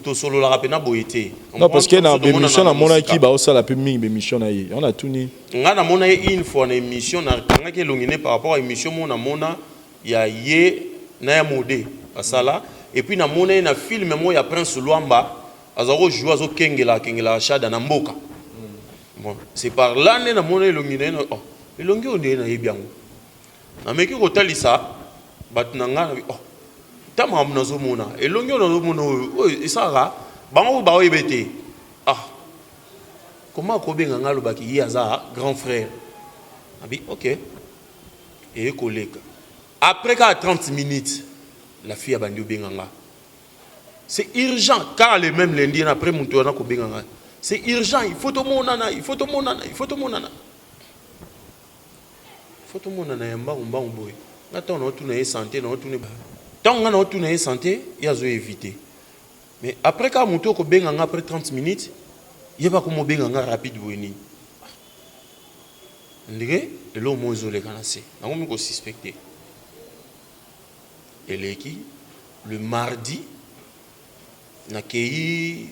Speaker 1: tosololaka mpena boye te.
Speaker 2: Non, parce que na baémission namonaki baosala mpe mingi baémission na ye, yango natuni.
Speaker 1: Nga namona ye une fois na émission, nakangaki elongi ne par rapport à émission mo namona ya ye na ya mode basala. Et puis namona ye na film mo ya Prince Lwamba, aza kojouer, azokengela, akengelaka Shada na mboka. Bon, c'est par là nde namona elongi na ye. Oh, elongi oyo nde nayebi yango. Nameki kotalisa bato na ngai, nabi: "Oh, ta makambo nazomona, elongi oyo nazomona oyo." Oyo esalaka bango baoyeba te. Ah, comment akobenga ngai, alobaki ye aza grand frère? Abi: "Ok." Eye koleka, après kaka 30 minutes, la fille abandi obenga nga: "C'est urgent." Kaka le même lundi, après moto wana kobenga nga: "C'est urgent, il faut tomonana, il faut tomonana, il faut tomonana, il faut tomonana." Ya mbangu mbangu boye, nga ntango naotuna ye santé, naotuna, ntango nga naotuna ye santé, ye azo éviter. Mais après kaka moto okobenga nga après 30 minutes, ye bakomobenga nga rapide boye nini? Ndenge eloko moko ezoleka na se, nango kosuspecte. Eleki le mardi, nakei,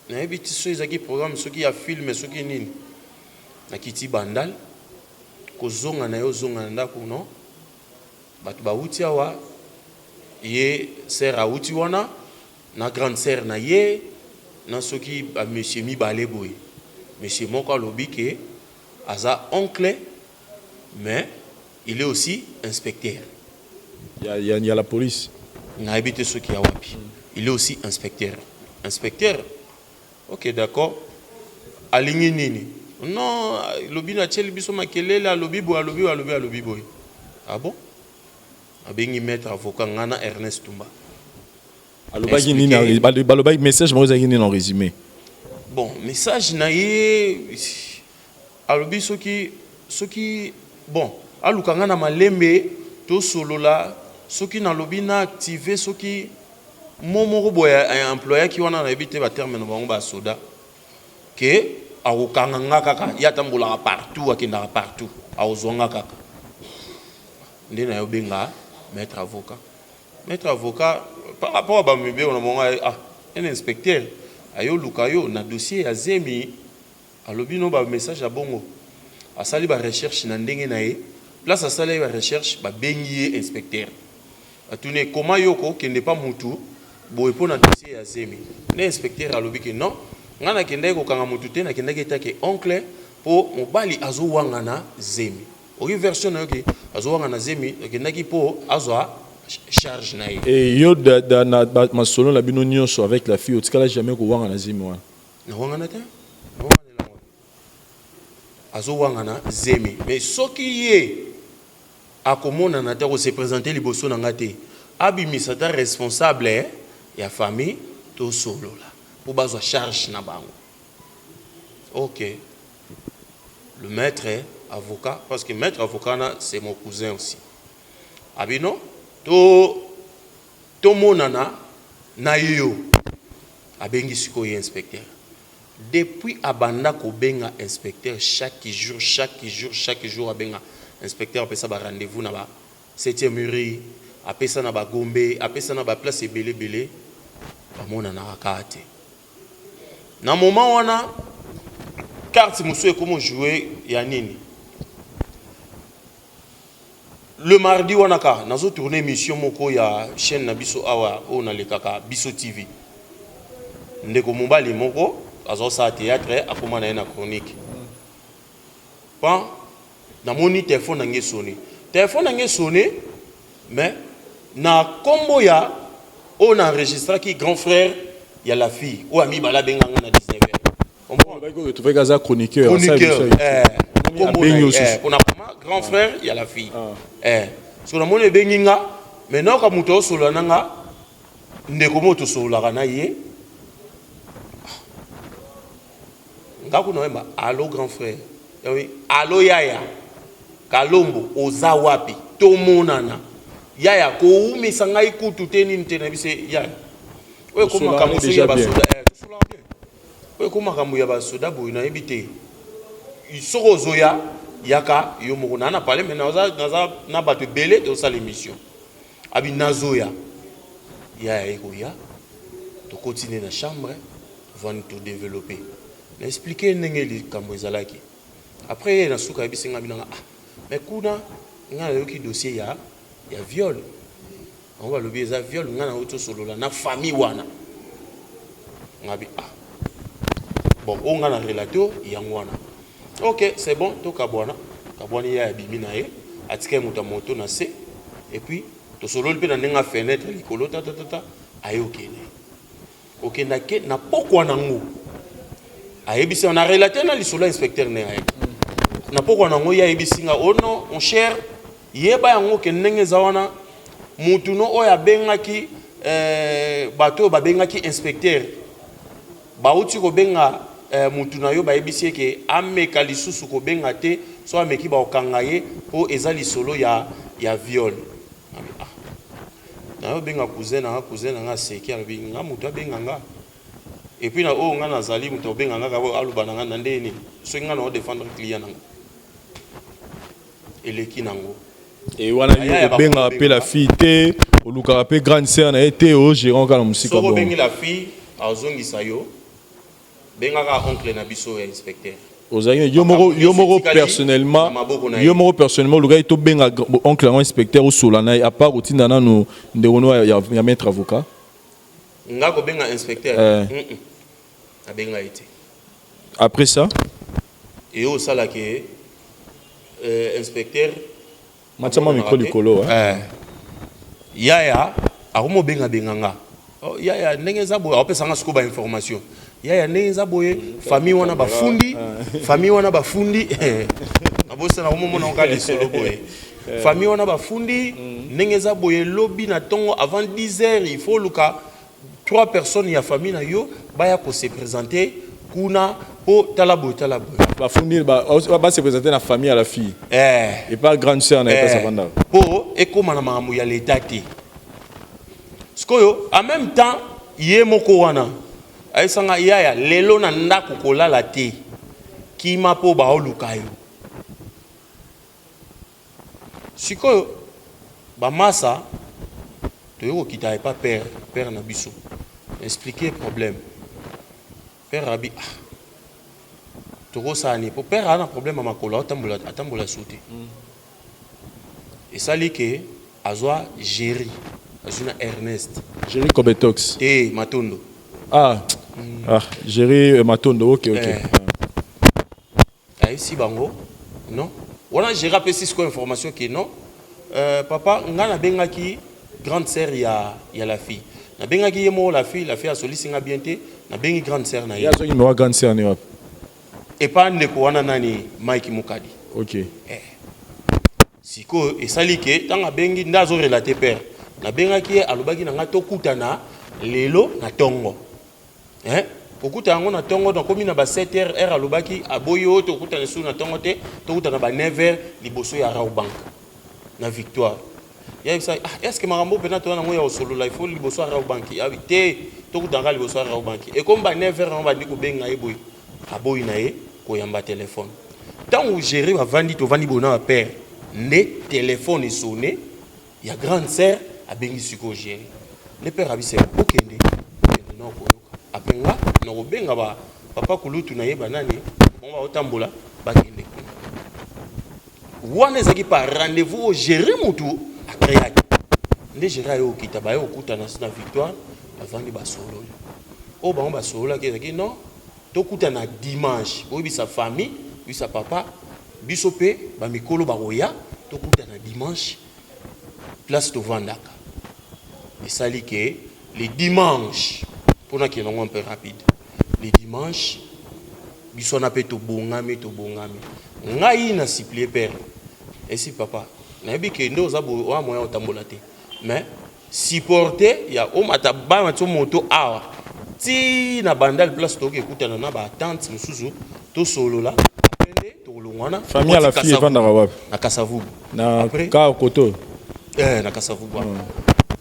Speaker 1: nayebi ti so ezalaki programme soki ya film soki nini. Nakiti Bandal, kozonga na ye, ozonga na ndako, no bato bawuti awa, ye sœur awuti wana na grande sœur na ye na soki bamonsieur mibale boye. Monsieur moko alobi ke aza oncle, mais il est aussi inspecteur.
Speaker 2: Il y a la police.
Speaker 1: Nayebi te soki ya wapi. Il est aussi inspecteur. Inspecteur, ok, d'accord. Alingi nini? Non, alobi natieli biso makelele, alobi boye, alobi boye, alobi, alobi boye. Ah bon, abengi maître avocat nga na Ernest Tumba.
Speaker 2: Alobaki nini? Balobaki message moko ezalaki nini en résumé?
Speaker 1: Bon, message na ye, alobi soki bon, aluka nga na malembe, tosolola. Soki nalobi na active, soki mo moko boye employaki wana, nayebi te baterme na bango basoda, ke akokanga nga kaka. Ye atambolaka partout, akendaka partout, akozwa nga kaka. Nde nayobenga maître avocat. Maître avocat, par rapport à bamibeko na bango, ah, un inspecteur ayoluka yo na dossier ya zemi, alobi no bamessage ya bongo. Asali barecherche na ndenge na ye, place asali ye barecherche, babengi ye inspecteur, atuni: "Koma yo kokende pa mutu boye mpo na dossier ya zemi?" Nde inspecteur alobi ke: "Non, ngai nakendaki kokanga mutu te, nakendaki etake oncle mpo mobali azowangana zemi." Oki version na yo ke azowangana zemi, akendaki mpo azwa charge na ye.
Speaker 2: Et yo da, na masolo na bino nyonso avec la fille, otikala jamais kowangana zemi wana?
Speaker 1: Nawangana te, nawanganela azowangana zemi. Mais soki ye akomonana te, akose présenter liboso na nga te, abimisa ta responsable ya famille, tosolola. mpo bazwa charge na bango. Ok, le maître avocat, parce que maître avocat na, c'est mon cousin aussi, abino to tomonana na yo. Abengi sikoyo inspecteur. Depuis abanda kobenga inspecteur chaque jour, chaque jour, chaque jour, abenga inspecteur, apesa ba rendez-vous na ba 7e rue, apesa na bagombe, apesa na baplace ebele ebele, bamonanaka kaka te. Na moment wana, carte mosusu ekoma jouer ya nini? Le mardi wana kaka, nazotourne émission moko ya chaîne na biso awa oyo nalekaka, Biso TV. Ndeko mobali moko azosala théâtre, akóma na ye na chronique. Pan namoni telefone na ngai esone, telefone na ngai esone, mais na nkombo ya oyo na enregistraki, grand frère ya la fille oyo amibale abenganga na 19 heures.
Speaker 2: Retrouvé aza chroniqueur.
Speaker 1: Chroniqueur, mpona koma grand frère ya la fille. So namoni ebengi nga, mais nayoka moto aosolola na nga, ndeko moko tosololaka na ye. Nga kuna oyemba: "Allo, grand frère." "Allo, yaya Kalombo, oza wapi? Tomonana yaya, kowumisa ngai kutu te." Nini te, nayebi se yaya oyo ekoma makambo soki ya basoda, oyo ekoma makambo ya basoda boye, nayebi te. Soki ozoya, yaka yo moko naa na pale, mais naza na bato ebele, tozosala émission. Abi nazoya yaya, ekoya, tokoti nde na chambre, vani todéveloppe, na explique ndenge likambo ezalaki. Après ye na suka ayebisi nga binanga: "Ah, mais kuna ngai nayoki dossier ya viol, bango balobi eza viol, ngai nauti osolola na famille wana." Ngabi: "Ah bon, oyo ngai na relate yango wana, ok, c'est bon, tokabwana." Kabwani, ye abimi na ye, atikali moto ya moto na se. Et puis tosololi mpe na ndenge ya fenêtre likolo, tatatata, aye okende, okendake na pokwa nango, ayebisi na relate na lisolo ya inspecteur ne ayebi na pokwa nango. Ye ayebisi nga: "Oh non, mon cher, yeba yango ke ndenge eza wana, mutu no oyo abengaki, bato oyo babengaki inspecteur bauti kobenga mutu na yo, bayebisi ye ke ameka lisusu kobenga te, so ameki bakokanga ye mpo eza lisolo ya viol." Ah, nayobenga cousin na nga, cousin na nga aseki, alobi: "Nga moto abenga nga, et puis na oyo nga nazali moto abenga nga kaka, aloba na nga na ndenge nini soki nga na odéfendre client na nga?" Eleki nango.
Speaker 2: E wana yo obengaka mpe la fille te, olukaka mpe grande sœur na ye te, ogérant kaka na mosika?
Speaker 1: Soki obengi la fille, azongisa yo: "Bengaka oncle na biso ya inspecteur."
Speaker 2: Ozalaki yo moko personnellement, yo moko personnellement olukaki tobenga oncle yango inspecteur, osola na ye, à part otinda nanu ndeko no ya maître avocat?
Speaker 1: Nga kobenga inspecteur? Eh. Abenga ye te.
Speaker 2: Après ça?
Speaker 1: Eyo osalaki inspecteur.
Speaker 2: Matiama micro likolo.
Speaker 1: Eh. Yaya akomi obengabenga nga: "Oh, yaya, ndenge eza boye." Aopesanga sikoyo bainformation: "Yaya, ndenge eza boye, famille wana bafundi, famille wana bafundi." Nabosana komomona oka lisolo boye: "Famille wana bafundi, ndenge eza boye, lobi na ntongo avant 10 heures, il faut luka trois personnes ya famille na yo baya kose présenter kuna mpo tala boye, tala boye."
Speaker 2: Bafundi base présenter na famille ya la fille?
Speaker 1: Eh.
Speaker 2: Et pas grande sœur na ye mpesa vanda?
Speaker 1: Mpo ekóma na makambo ya leta te. Sikoyo en même temps, ye moko wana ayebisanga: "Yaya, lelo na ndako kolala te, kima mpo baoluka yo." Sikoyo bamasa toyei kokita epa père, père na biso, expliquer problème. Père abi: "Ah, tokosala nini?" Po père aza na problème ya makolo, atambola, atambola su te. Esali ke azwa Géri, azwi na Ernest.
Speaker 2: Géri Cobetox?
Speaker 1: Te, Matondo.
Speaker 2: Ah, ah, Géri Matondo, ok.
Speaker 1: Eh. Ayebisi bango non, wana Géri apesi sikoyo information ke non, papa, nga nabengaki grande sœur ya la fille, nabengaki ye moko la fille, la fille asolisi nga bien te, nabengi grande sœur na
Speaker 2: ye.
Speaker 1: Ye.
Speaker 2: Azwaki numéro ya grande sœur ne wapi?
Speaker 1: Epa ndeko wana nani, Mike Mokadi.
Speaker 2: Ok.
Speaker 1: Sikoyo esali ke ntango abengi nde azorelate: "Père, nabengaki ye, alobaki na ngai tokutana lelo na ntongo, eh? Kokuta yango na ntongo, nakomi na ba 7 heures, heure alobaki aboyi oyo tokutana lisusu na ntongo te, tokutana ba 9 heures liboso ya Rawbank na Victoire. Yayebisa, ah, est ce que makambo mpena toya nango ya kosolola, il faut liboso ya Rawbank? Abi te, tokutana kaka liboso ya Rawbank. Ekomi ba 9 heures yango, bandi kobenga ye boye, aboyi na ye koyamba telefone. Ntango géri bavandi, tovandi boye na bapère, nde telefone esonne ya grande sœur, abengi sikoyo géri. Nde père abi: "C'est okende, okende na okoyoka." Après nga nakobenga ba papa kulutu, nayeba nani bango baotambola, bakende kuna. Wana ezalaki par rendez-vous oyo géri mutu acréaki. Nde géri aye okita, baye kokutana na Victoire, bavandi, basololi. Oyo bango basololaki ezalaki non, tokutana dimanche, boyebisa famille, boyebisa papa biso mpe bamikolo bakoya, tokutana dimanche place tovandaka. Esali ke le dimanche, mpona kende yango un peu rapide, le dimanche biso wana mpe tobongami, tobongami. Ngai na supplie père esi: "Papa, nayebi ke nde oza boye, oya moya otambola te, mais supporte ya omata bana ti moto awa ti na Bandal, place tokoki ekutana na batante mosusu, tosolola, après nde tokolongwa wana."
Speaker 2: Famille ya la fille evandaka wapi?
Speaker 1: Na Kasavubu.
Speaker 2: Na ka koto?
Speaker 1: Eh, na Kasavubu wana.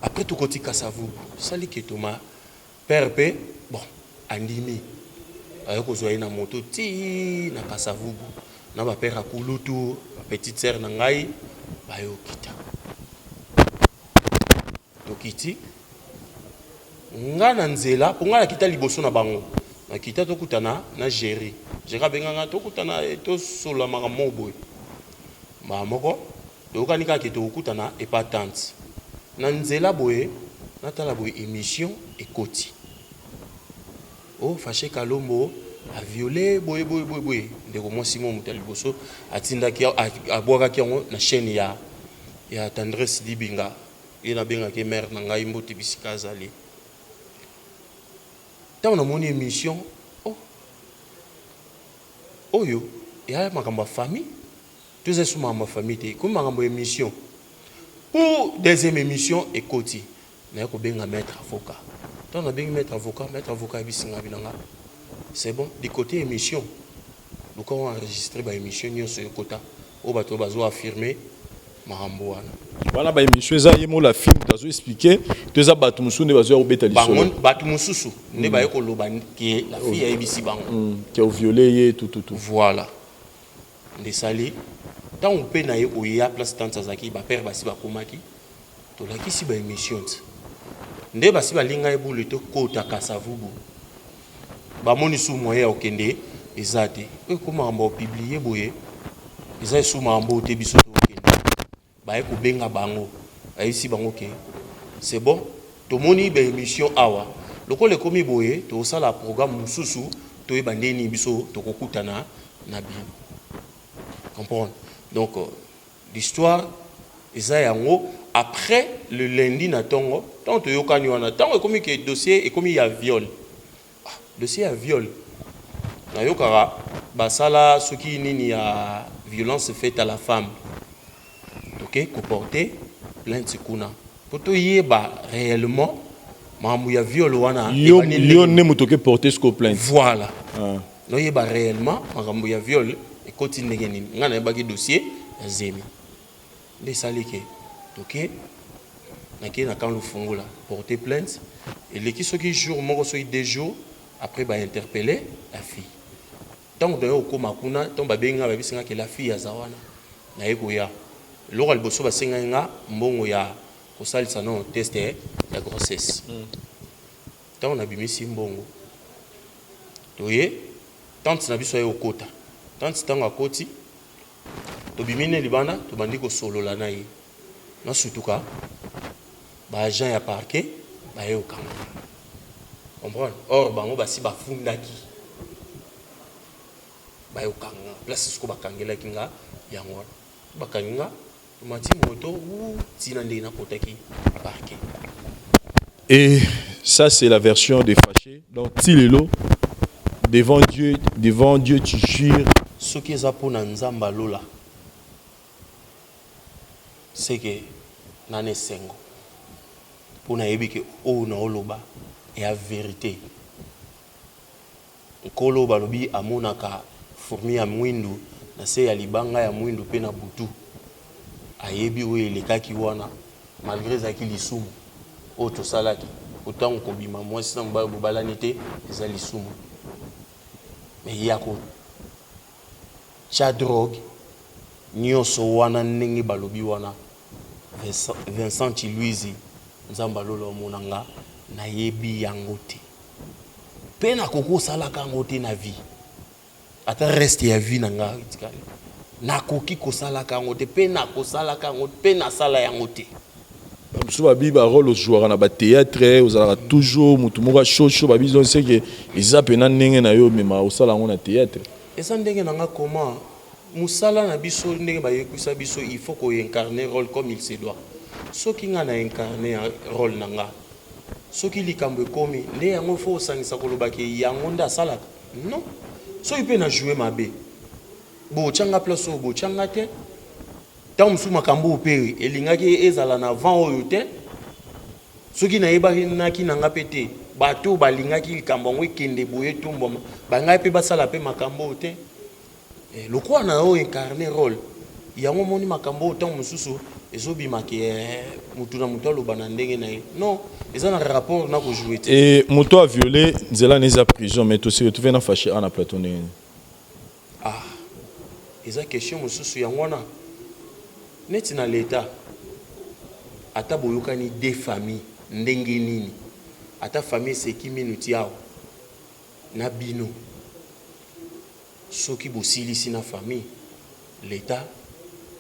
Speaker 1: Après tokoti Kasavubu, sali ke toma père mpe bon andimi, aye kozwa ye na moto ti na Kasavubu na bapère ya kulutu, bapetite sœur na ngai baye okita. Tokiti, nga na nzela, mpo nga nakita liboso na bango, nakita, tokutana na Géri. Géri abenganga, tokutana, tosolola makambo moko boye. Mbala moko toyokani kaka ke tokokutana epa tante. Na nzela boye, natala boye, émission ekoti: "O Fashe Kalombo aviole boye boye boye boye." Ndeko mwasi mo moto ya liboso atindaki, abwakaki yango na chaîne ya Tendresse Dibinga. Ye nabengaki mare na ngai, mbote bisika azali. Ntango namoni émission, oh, oyo eya makambo ya famille to eza esu makambo ya famille te, ekomi makambo ya émission. Pour deuxième émission ekoti, naye kobenga maître avocat. Ntango nabengi maître avocat, maître avocat ayebisi nga binanga: "C'est bon, du côté émission, luka enregistre baémission nyonso ekota oyo bato bazo affirme makambo wana."
Speaker 2: Wana baémission eza ye mo la fille moto azo explique to eza bato mosusu nde bazoya kobeta
Speaker 1: lisolo? Bato mosusu nde baye koloba ke la fille ayebisi bango
Speaker 2: ke oviole ye, tututu.
Speaker 1: Voilà, nde esali ntango mpe na ye koya place tante azalaki, bapère basi bakomaki, tolakisi baémission ti nde basi balinga ye bule. Tokota Kasavubu, bamoni su moyen ya kokende eza te. Oyo eko makambo ya kopublier boye, eza esu makambo oyo te. Biso tokende, baye kobenga bango, bayebisi bango ke c'est bon, tomoni baémission awa, lokola ekomi boye, tokosala programme mosusu, toyeba ndeni biso tokokutana na bino. Comprendre? Donc l'histoire eza yango. Après, le lundi na ntongo, ntango toyokani wana, ntango ekomi ke dossier ekomi ya viol, ah, dossier ya viol, nayokaka basala soki nini ya violence faite à la femme, toke koporter plainte kuna mpo toyeba réellement makambo ya viol wana.
Speaker 2: Yo, yo nde moto oke porter siko plainte?
Speaker 1: Voilà. Ah. Noyeba réellement makambo ya viol ekoti ndenge nini. Ngai nayebaki dossier ya zemi. Nde esali ke toke, nakei na camp Lufungula, porter plainte. Eleki soki jour moko, soki 2 jours après, bainterpelle la fille. Ntango toye kokóma kuna, ntango babengi nga, bayebisi nga ke la fille aza wana. Naye koya, eloko ya liboso basengaki nga mbongo ya kosalisa no test ya grossesse. Ntango nabimisi mbongo, toye, tante na biso aye kokota. Tante ntango akoti, tobimi ne libanda, tobandi kosolola na ye. Nasutuka, baagent ya parquet baye kokanga. Comprendre? Or bango basi bafundaki, baye kokanga. Place siko bakangelaki nga yango wana, bakangi nga, tomati moto ntina ndenge nakotaki parquet.
Speaker 2: Et ça, c'est la version des Fâchés. Donc, Tilelo, devant Dieu, tu jures.
Speaker 1: Soki eza mpona Nzambe alola, seke nana esengo mpo nayebi ke oyo naoloba eya vérité. Nkolo balobi amonaka fourmi ya mwindu na se ya libanga ya mwindu pe na butu. Ayebi oyo elekaki wana malgre ezalaki lisumu oyo tosalaki po tango kobima mwasi na mobali bobalani te eza lisumu mais ya ko tia drogue nioso wana ndenge balobi wana Vincent Tshiluizi Nzambe ya lola omona nga nayebi yango te pe nakoki kosalaka yango te na vie. Ata reste ya vie na nga etikali nakoki kosalaka yango te pe nakosalaka yango pe nasala yango te.
Speaker 2: Ba mosusu babi ba role ozwaka na ba theatre ozalaka toujours mutu moko ya chaud chaud babi donc c'est que eza pena ndenge na yo omemaka osala yango na theatre.
Speaker 1: Eza ndenge na nga comment musala na biso ndenge bayekwisa biso il faut ko incarner role comme il se doit soki nga na incarner role na nga soki likambo ekomi nde yango il faut osangisa koloba ke yango nde asalaka Non soki pe na jouer mabe bo tia nga place oyo bo tia nga te tango mosusu makambo oyo pe elingaki ezala na vent oyo te soki nayebaki naki na nga pe te bato oyo balingaki likambo yango ekende boye etombwama balingaki pe basala pe makambo oyo te. Eh, lokola na yo incarne role yango omoni makambo oyo ntango mosusu ezobima ke eh, motu na motu aloba na ndenge na ye non eza na rapport na kojoue te.
Speaker 2: Et moto a viole nzela na eza prison mais to se retrouver na fache a na plateau ndenge nini?
Speaker 1: Ah eza question mosusu yango wana neti na l'etat ata boyokani deux famille ndenge nini ata famille eseki minu ti awa na bino Soki bosilisi na famille, l'etat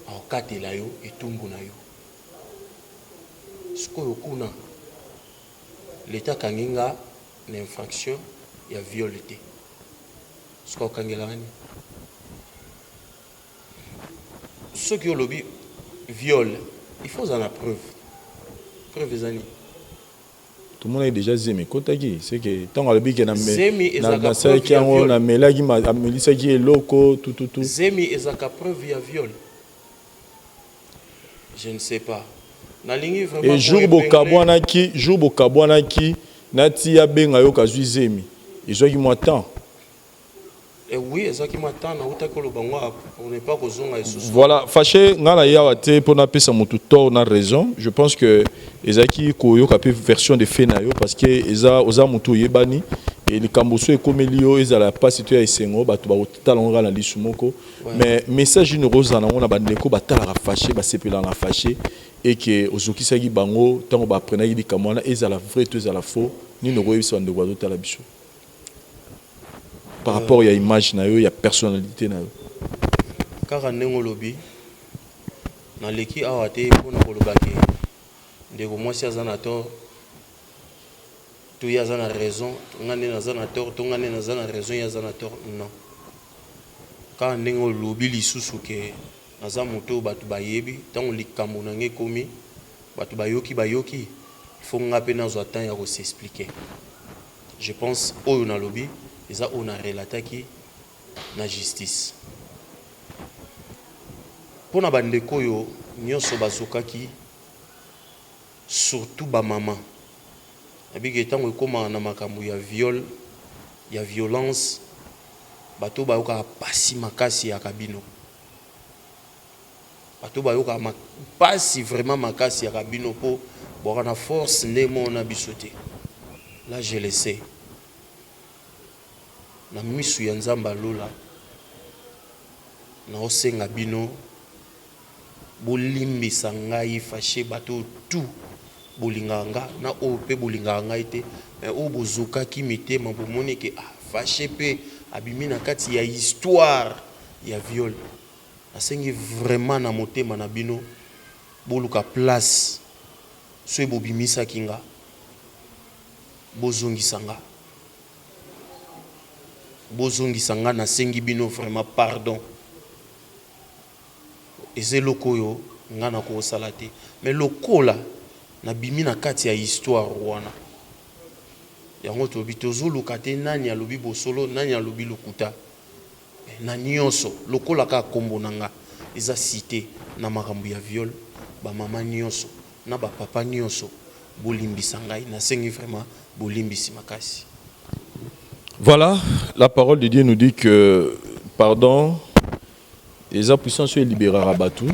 Speaker 1: akokatela yo etumbu na yo. Sikoyo kuna l'etat akangi nga na infraction ya viol te, sikoyo akokangela nga nini? Soki olobi viol, il faut ozala na preuve. Preuve eza nini?
Speaker 2: Tomonaki dejà zemi ekotaki ce que tango alobi ke na
Speaker 1: Zemi ezalaka preuve
Speaker 2: nasalaki
Speaker 1: ya
Speaker 2: yango
Speaker 1: viol?
Speaker 2: namelaki amelisaki ye eloko tututu.
Speaker 1: Zemi ezalaka preuve ya viol? Je ne sais pas. Nalingi vraiment
Speaker 2: Et
Speaker 1: ko
Speaker 2: jour
Speaker 1: epingler.
Speaker 2: bokabwanaki jour bokabwanaki na ti abenga yo kazui zemi ezwaki mwa temps.
Speaker 1: Eh oui ezwaki mwa temps nawutaki koloba ngo awa pour ne pas kozonga lisusu.
Speaker 2: Voilà Fache nga naye awa te po napesa mutu tort na raison je pense que ezalaki koyoka pe version de fait na yo parce que eza oza mutu oyebani et likambo soki ekomeli yo ezala ya pasi to ya esengo batu bakotala yango kaka na lisu moko mais message nini okozala na yango na ba ndeko batalaka Fache basepelaka na Fache et que ozokisaki bango tango ba apprenaki likambo wana ezala vrai to ezala faux nini okoyebisa ba ndeko bazotala biso? Par rapport ya image na yo, ya personnalite na yo.
Speaker 1: Kaka ndenge olobi, naleki awa te mpo na koloba ke ndeko mwasi aza na tort to ye aza na raison, nga nde naza na tort to nga nde naza na raison ye aza na tort, non. Kaka ndenge olobi lisusu ke naza moto oyo bato bayebi, tango likambo na nga ekomi, bato bayoki bayoki, il faut nga mpe nazwa temps ya ko s'expliquer. Je pense oyo nalobi eza oyo na relataki na justice. Pona ba ndeko oyo nionso bazokaki surtout ba maman nayebi ke tango ekomaka na makambo ya viol ya violence bato oyo bayokaka pasi makasi eyaka bino. Bato bayokaka pasi vraiment makasi yaka bino po boaka na force nde moko na biso te là je le sais na misu ya nzambe ya lola naosenga bino bolimbisa ngai fache bato oyo tout bolingaka nga na oyo pe bolingaka ngai te mais oyo bozokaki mitema bomoni ke ah fache pe abimi na kati ya histoire ya viol. Nasengi vraiment na motema na bino boluka place soki bobimisaki nga bozongisa nga bozongisa nga nasengi bino vraiment pardon eza eloko oyo nga nakosala te mais lokola nabimi na kati ya histoire wana yango tolobi tozoluka te nani alobi bosolo nani alobi lokuta. Na nionso lokola kaka kombo na nga eza cite na makambo ya viol ba mama nionso na ba papa nionso bolimbisa ngai nasengi vraiment bolimbisi makasi.
Speaker 2: Voilà, la parole de Dieu nous dit que pardon, eza puissance oyo eliberaka bato.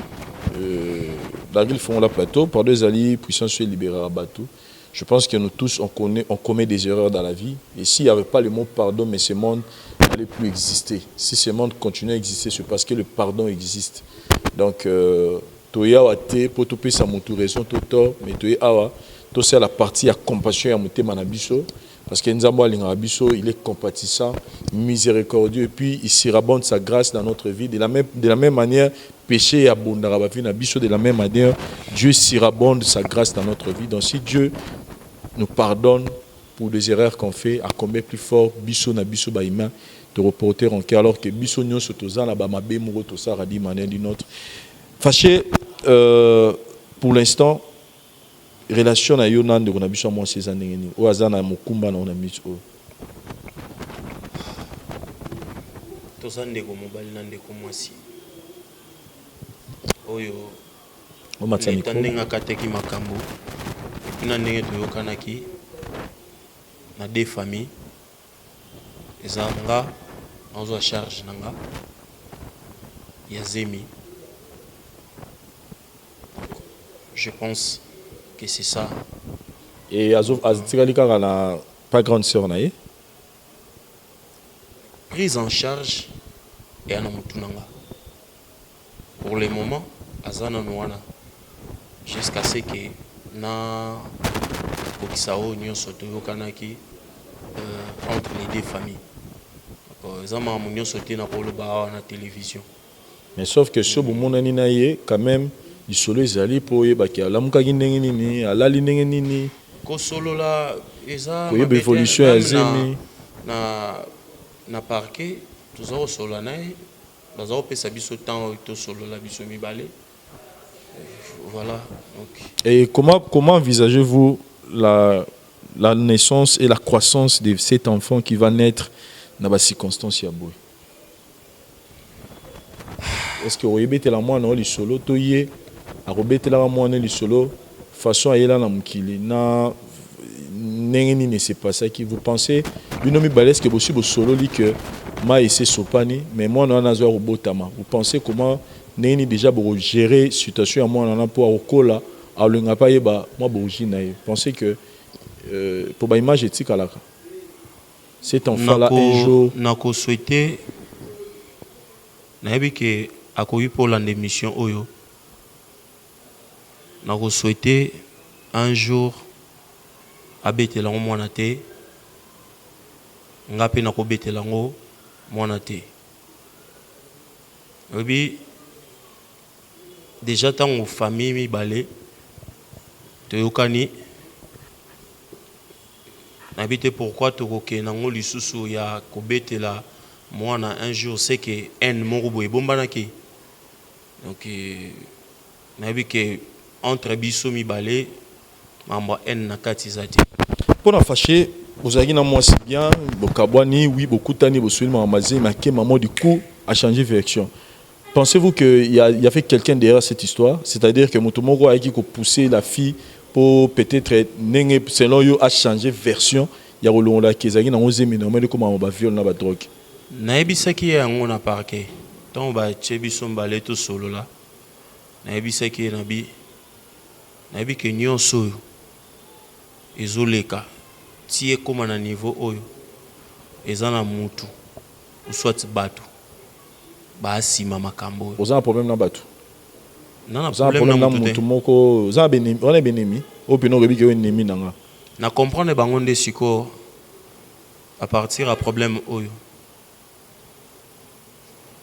Speaker 2: Daryl Fongola Plateau, pardon ezali puissance oyo eliberaka bato. Je pense que nous tous, on connaît, on commet des erreurs dans la vie. Et s'il n'y avait pas le mot pardon, mais ce monde n'allait plus exister. Si ce monde continue à exister, c'est parce que le pardon existe. Donc, toya awa te po topesa motu raison to tort, mais toye awa tosala la partie ya compassion ya motema na biso, parce que Nzambe alingaka biso, il est compatissant, miséricordieux, et puis il surabonde sa grâce dans notre vie. De la même manière, péché abondaka ba vie na biso, de la même manière, Dieu surabonde sa grâce dans notre vie. Donc si Dieu nous pardonne pour des erreurs qu'on fait, à combien plus fort biso na biso ba humain de reporter en cœur, alors que biso nyonso toza na ba mabe moko tosala d'une manière d'une autre. Fâché, pour l'instant, relation na yo na ndeko na biso ya mwasi eza ndenge nini, oyo aza na mokumba na yo na miso oyo?
Speaker 1: Toza ndeko mobali na ndeko mwasi oyo.
Speaker 2: Omatisa
Speaker 1: leta
Speaker 2: micro.
Speaker 1: Ndenge akataki makambo et puis na ndenge toyokanaki na deux familles, eza nga nazwa charge na nga ya zemi. Je pense que c'est ça.
Speaker 2: E atikali kaka na pas grande sœur na ye?
Speaker 1: Prise en charge eya na motu na nga. Pour le moment, aza nano wana jusqu'à ce que na kokisa oyo nyonso toyokanaki entre les deux familles. Donc, eza makambo nyonso te na koloba awa na télévision.
Speaker 2: Mais sauf que so bomonani na ye quand même, lisolo ezali mpo oyebaki alamukaki ndenge nini, alali ndenge nini.
Speaker 1: Kosolola eza
Speaker 2: koyeba
Speaker 1: mabe te.
Speaker 2: Évolution ya
Speaker 1: Même
Speaker 2: zemi.
Speaker 1: Na parquet, toza kosolola na ye, baza kopesa biso temps oyo tosolola biso mibale. Voilà, donc.
Speaker 2: Et comment envisagez-vous la naissance et la croissance de cet enfant qui va naître dans la circonstance ya boye? Est-ce que oyebetela mwana oyo lisolo to ye akobetelaka mwana lisolo, façon ayela na mokili na ndenge nini esepasaki? Vous pensez, bino mibale, est-ce que bosi bosololi que mai ese esopani, mais mwana wana azwa kobotama, vous pensez comment, ndenge nini déjà bokogérer situation ya mwana wana mpo akokola, aolinga mpe ayeba mwa origine na ye? Pensez que po baimage etikalaka, cet enfant là un jour?
Speaker 1: Nakosouhaite, nayebi ke akoki mpo olanda émission oyo, nakosouhaite un jour abetela yango mwana te, nga mpe nakobetela yango mwana te. Oyebi déjà, ntango famille mibale toyokani, nayebi te pourquoi tokokende yango lisusu ya kobetela mwana un jour. C'est que haine moko boye ebombanaki. Donc nayebi ke entre biso mibale, mambo ya haine na kati eza te.
Speaker 2: Mpo na Fâché, bozalaki na mwasi bien, bokabwani, oui, bokutani, bosoli makambo mazemi ake mamo, du coup a changé version. Pensez-vous qu'il y avait quelqu'un derrière cette histoire, c'est-à-dire que moto moko ayaki kopousser la fille pour peut-être, ndenge selon yo, a changé version ya kolongolaki ezalaki nango zemi, normalement ekoma baviol na badrogue?
Speaker 1: Nayebisaki ye yango na parquet. Ntango batie biso mbale tosolola, nayebisaki ye, nabi nayebi ke nyonso oyo ezoleka ti ekóma na niveau oyo, eza na mutu ou soit bato baasima makambo oyo.
Speaker 2: Oza na problème na bato?
Speaker 1: Na na
Speaker 2: Oza na
Speaker 1: problème
Speaker 2: problème
Speaker 1: na
Speaker 2: na
Speaker 1: mutu
Speaker 2: motu
Speaker 1: te.
Speaker 2: moko? Oza na wana benemi oyo mpena oyebi ke oyo ennemi na nga?
Speaker 1: Na comprendre bango nde sikoyo à partir ya problème oyo.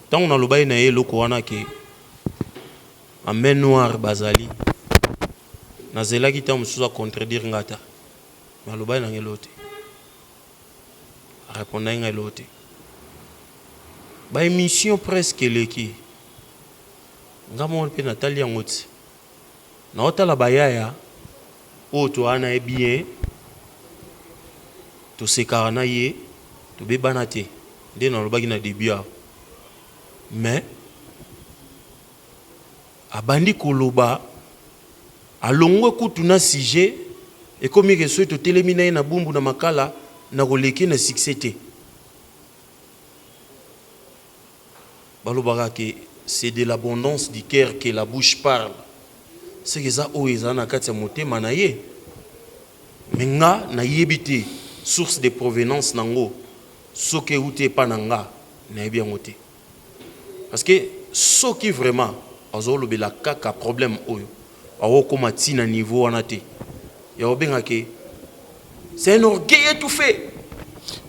Speaker 1: Ntango nalobaki na ye eloko wana ke bamain noire bazali, nazelaki ntango mosusu acontredire nga ta, me alobaki nanga eloko te, arépondaki ngai eloko te. Baémission presque eleki, nga moko mpe natali yango ti naotala bayaya oyo toaa na ye bien, tosekaka na ye, tobebana te nde nalobaki na début awa. Mais abandi koloba, alongwe kutu na sujet, ekomi ke soki totelemi na ye na Bumbu na Makala, na koleki na succès te. Balobaka ke c'est de l'abondance du cœur que la bouche parle. Seke eza oyo ezala na kati ya motema na ye. Mais nga nayebi te source de provenance nango, soki euti epa na nga, nayebi yango te. Parce que soki vraiment azolobela kaka problème oyo, akokóma ntina niveau wana te ya kobenga ke c'est un orgueil étouffé.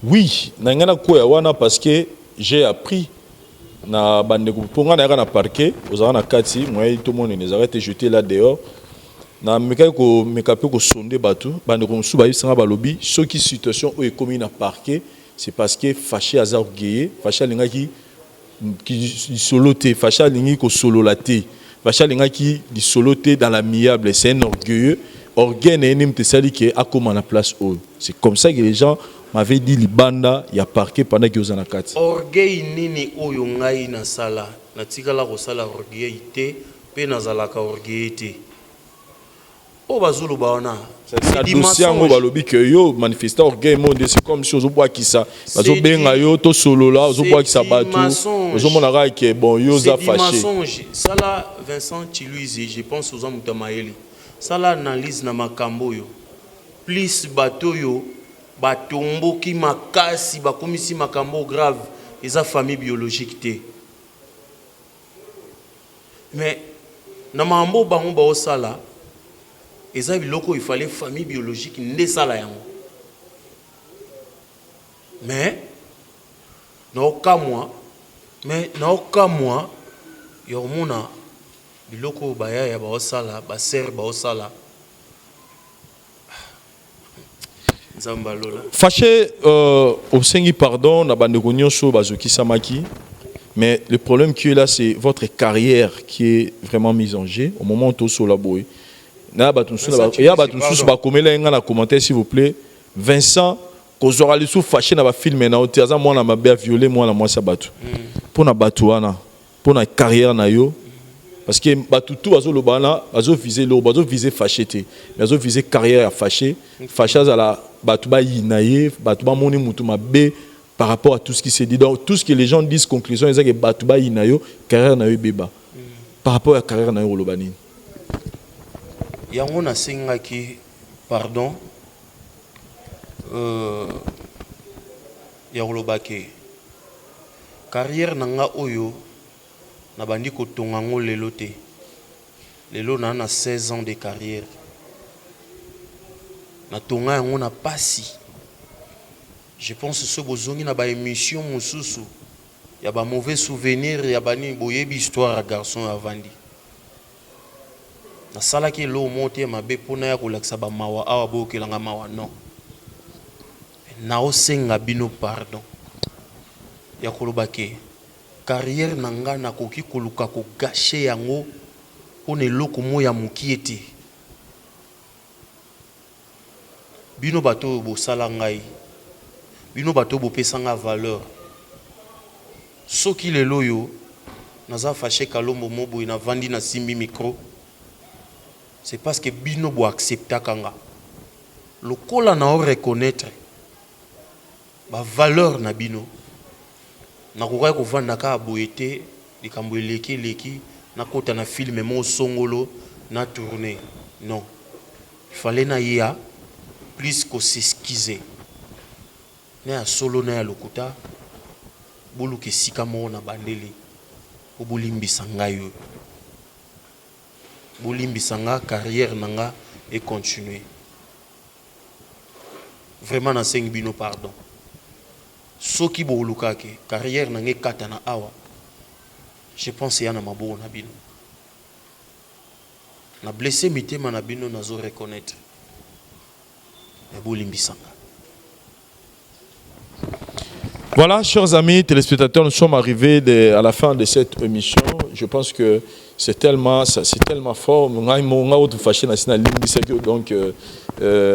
Speaker 2: Oui, na ngai nakoya wana parce que j'ai appris na bandeko, mpo ngai nayaka na parquet, ozalaka na kati, moyen tomonene ezalaka te, jeté là dehors. Namekaki komeka mpe kosonde bato, bandeko mosusu bayebisanga, balobi soki situation oyo ekómi na parquet, c'est parce que Fâché aza orgueilleux, Fâché alingaki lisolo te, Fâché alingi kosolola te, Fâché alingaki lisolo te dans l'amiable. C'est un orgueilleux, orgueil na ye nde moto esali ke akóma na place oyo. C'est comme ça que les gens m'avaient dit libanda ya parquet pendant ke oza na kati.
Speaker 1: Orgueil nini oyo ngai nasala? Natikala kosala orgueil te, mpe nazalaka orgueil te. Oyo bazoloba wana
Speaker 2: na dossier yango, balobi ke yo manifesta orgueil mo nde, c'est comme si ozobwakisa, bazobenga yo tosolola, ozobwakisa bato, ozomona kaka ke bon, yo oza fâché.
Speaker 1: Mensonge. Sala, Vincent Chiluizi, je pense oza moto ya mayele, sala analyse na makambo oyo. Plus bato oyo batomboki makasi, bakomisi makambo grave, eza famille biologique te. Mais na makambo bango baosala, eza biloko oyo ifale famille biologique nde esala yango. Mais naokamwa, mais naokamwa ya komona biloko oyo bayaya baosala, basere baosala. Nzambe alola.
Speaker 2: Fâché, osengi pardon na bandeko nyonso bazokisamaki, mais le problème qui est là, c'est votre carrière qui est vraiment mise en jeu au moment où tosola boye. Na bato mosusu, ya bato mosusu bakomela nga na commentaire: «S'il vous plaît, Vincent, kozwaka lisusu Fâché na bafilm na yo te, aza mwana mabe, aviole mwana mwasi ya bato.» Mpo na bato wana, mpo na carrière na yo, parce que bato tu bazoloba wana, bazovise eloko, bazovise Fâché te, mais bazovise carrière ya Fâché. Fâché azala, bato bayina ye, bato bamoni mutu mabe par rapport à tout ce qui s'est dit. Donc tout ce que les gens disent, conclusion eza ke bato bayina yo, carrière na yo ebeba. Par rapport ya carrière na yo, oloba nini?
Speaker 1: Yango nasengaki pardon, ya koloba ke carrière na nga oyo nabandi kotonga yango lelo te. Lelo naa na 16 ans de carrière, natonga yango na pasi. Je pense soki bozongi na baémission mosusu ya bamauvais souvenir ya banini, boyebi histoire ya garçon avandi. Nasalaki eloko moko te ya mabe mpona ya kolakisa bamawa awa, boyokelanga mawa. Non, naosenga bino pardon ya koloba ke carrière na nga nakoki koluka kogâcher yango mpona eloko moko ya mokie te. Bino bato oyo bosala ngai, bino bato oyo bopesa nga valeur, soki lelo oyo naza Fâché Kalombo mo boye, navandi, nasimbi micro, c'est parce que bino boacceptaka nga. Lokola na oreconnaître bavaleur na bino, nakokaki kovanda kaka boye te. Likambo eleki eleki, nakota na film moko songolo na tourne, non, il fallait naya plus kos'excuser na ya solo na ya lokuta. Boluka esika moko na bandeli mpo bolimbisa ngai oyo, bolimbisa nga, carrière na nga econtinue. Vraiment nasengi bino pardon. Soki bolukaki carrière na nga ekata na awa, je pense eya na maboko na bino. Na blessé mitema na bino, nazo reconnaître, me bolimbisa nga.
Speaker 2: Voilà, chers amis téléspectateurs, nous sommes arrivés à la fin de cette émission. Je pense que c'est tellement fort. Donc,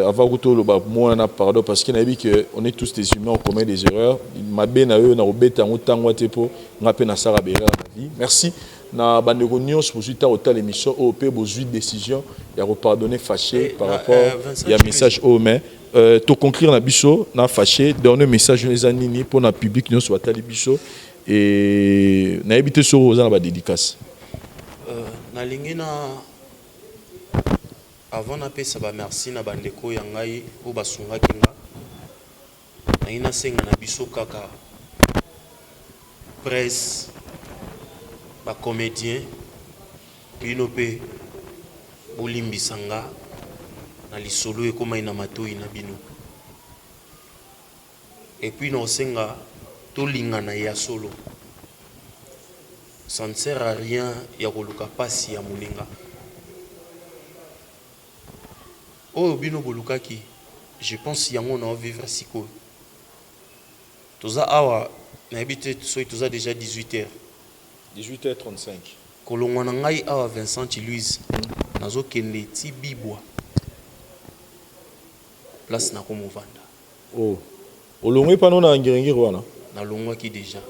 Speaker 2: avant que moi, pardon, parce qu'il a dit que on est tous des humains, on commet des erreurs. Mabe na yo na obeta ngo tango te po nga pe na sara ba erreur na vie. Merci. Na bandeko nyonso bozwi ta otala émission oyo mpe bozwi décision ya kopardonner Fâché par rapport ya message oyo. Mais toconclure na biso na Fâché, dernier message eza nini mpona public nyonso batali biso? Et nayebi te soki oza na ba dédicace.
Speaker 1: Nalingi na avant napesa ba merci na bandeko ya ngai oyo basungaki nga, nalingi nasenga na biso kaka presse, ba comédien, bino mpe bolimbisa nga na lisolo ekomai na matoi na bino. Et puis naosenga tolingana ya solo. Ça ne sert à rien ya koluka pasi ya moninga. Oyo bino bolukaki, je pense yango na vivre sikoyo. Toza awa, nayebi te soki toza déjà 18 heures.
Speaker 2: 18h35.
Speaker 1: Kolongwa na ngai awa, Vincent Chiluise, nazokende ti Bibwa, place nakomovanda.
Speaker 2: Oh. Olongwe pano na Ngiringiri wana?
Speaker 1: Nalongwaki déjà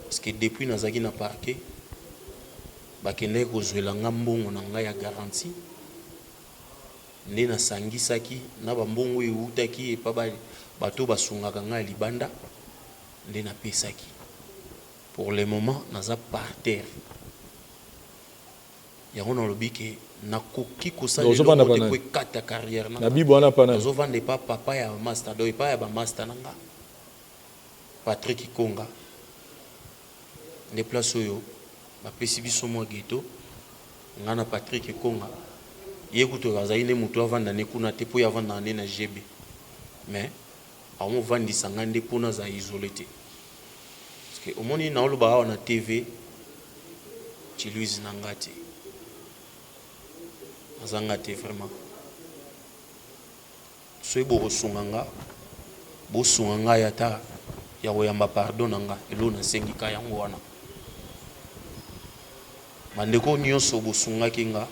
Speaker 1: parce que depuis nazalaki na parquet, bakendaki kozwela nga mbongo na ngai ya garantie, nde nasangisaki na bambongo oyo eutaki epa bato basungaka ngai ya libanda, nde napesaki. Pour le moment naza par terre. Yango nalobi ke nakoki kosala
Speaker 2: Ozovanda
Speaker 1: eloko te
Speaker 2: pa
Speaker 1: po
Speaker 2: nani?
Speaker 1: ekata carrière na
Speaker 2: Na
Speaker 1: nga.
Speaker 2: Bibwa wana pa nani?
Speaker 1: Nazovanda epa papa ya bamaster, donc epai ya bamaster na nga, Patrik Konga, nde place oyo bapesi biso mwa ghetto. Nga na Patrik Konga, ye kutu azali nde moto avanda ne kuna te, mpo ye avandaka nde na GB, mais amovandisa nga nde mpo nazala isolé te, parce que omoni naoloba awa na TV Chiluise na nga te, naza nga te vraiment. Soki bokosunga nga, bosunga ngai ata ya koyamba pardon na nga. Eloko nasengi ka yango wana. Bandeko nyonso bosungaki nga,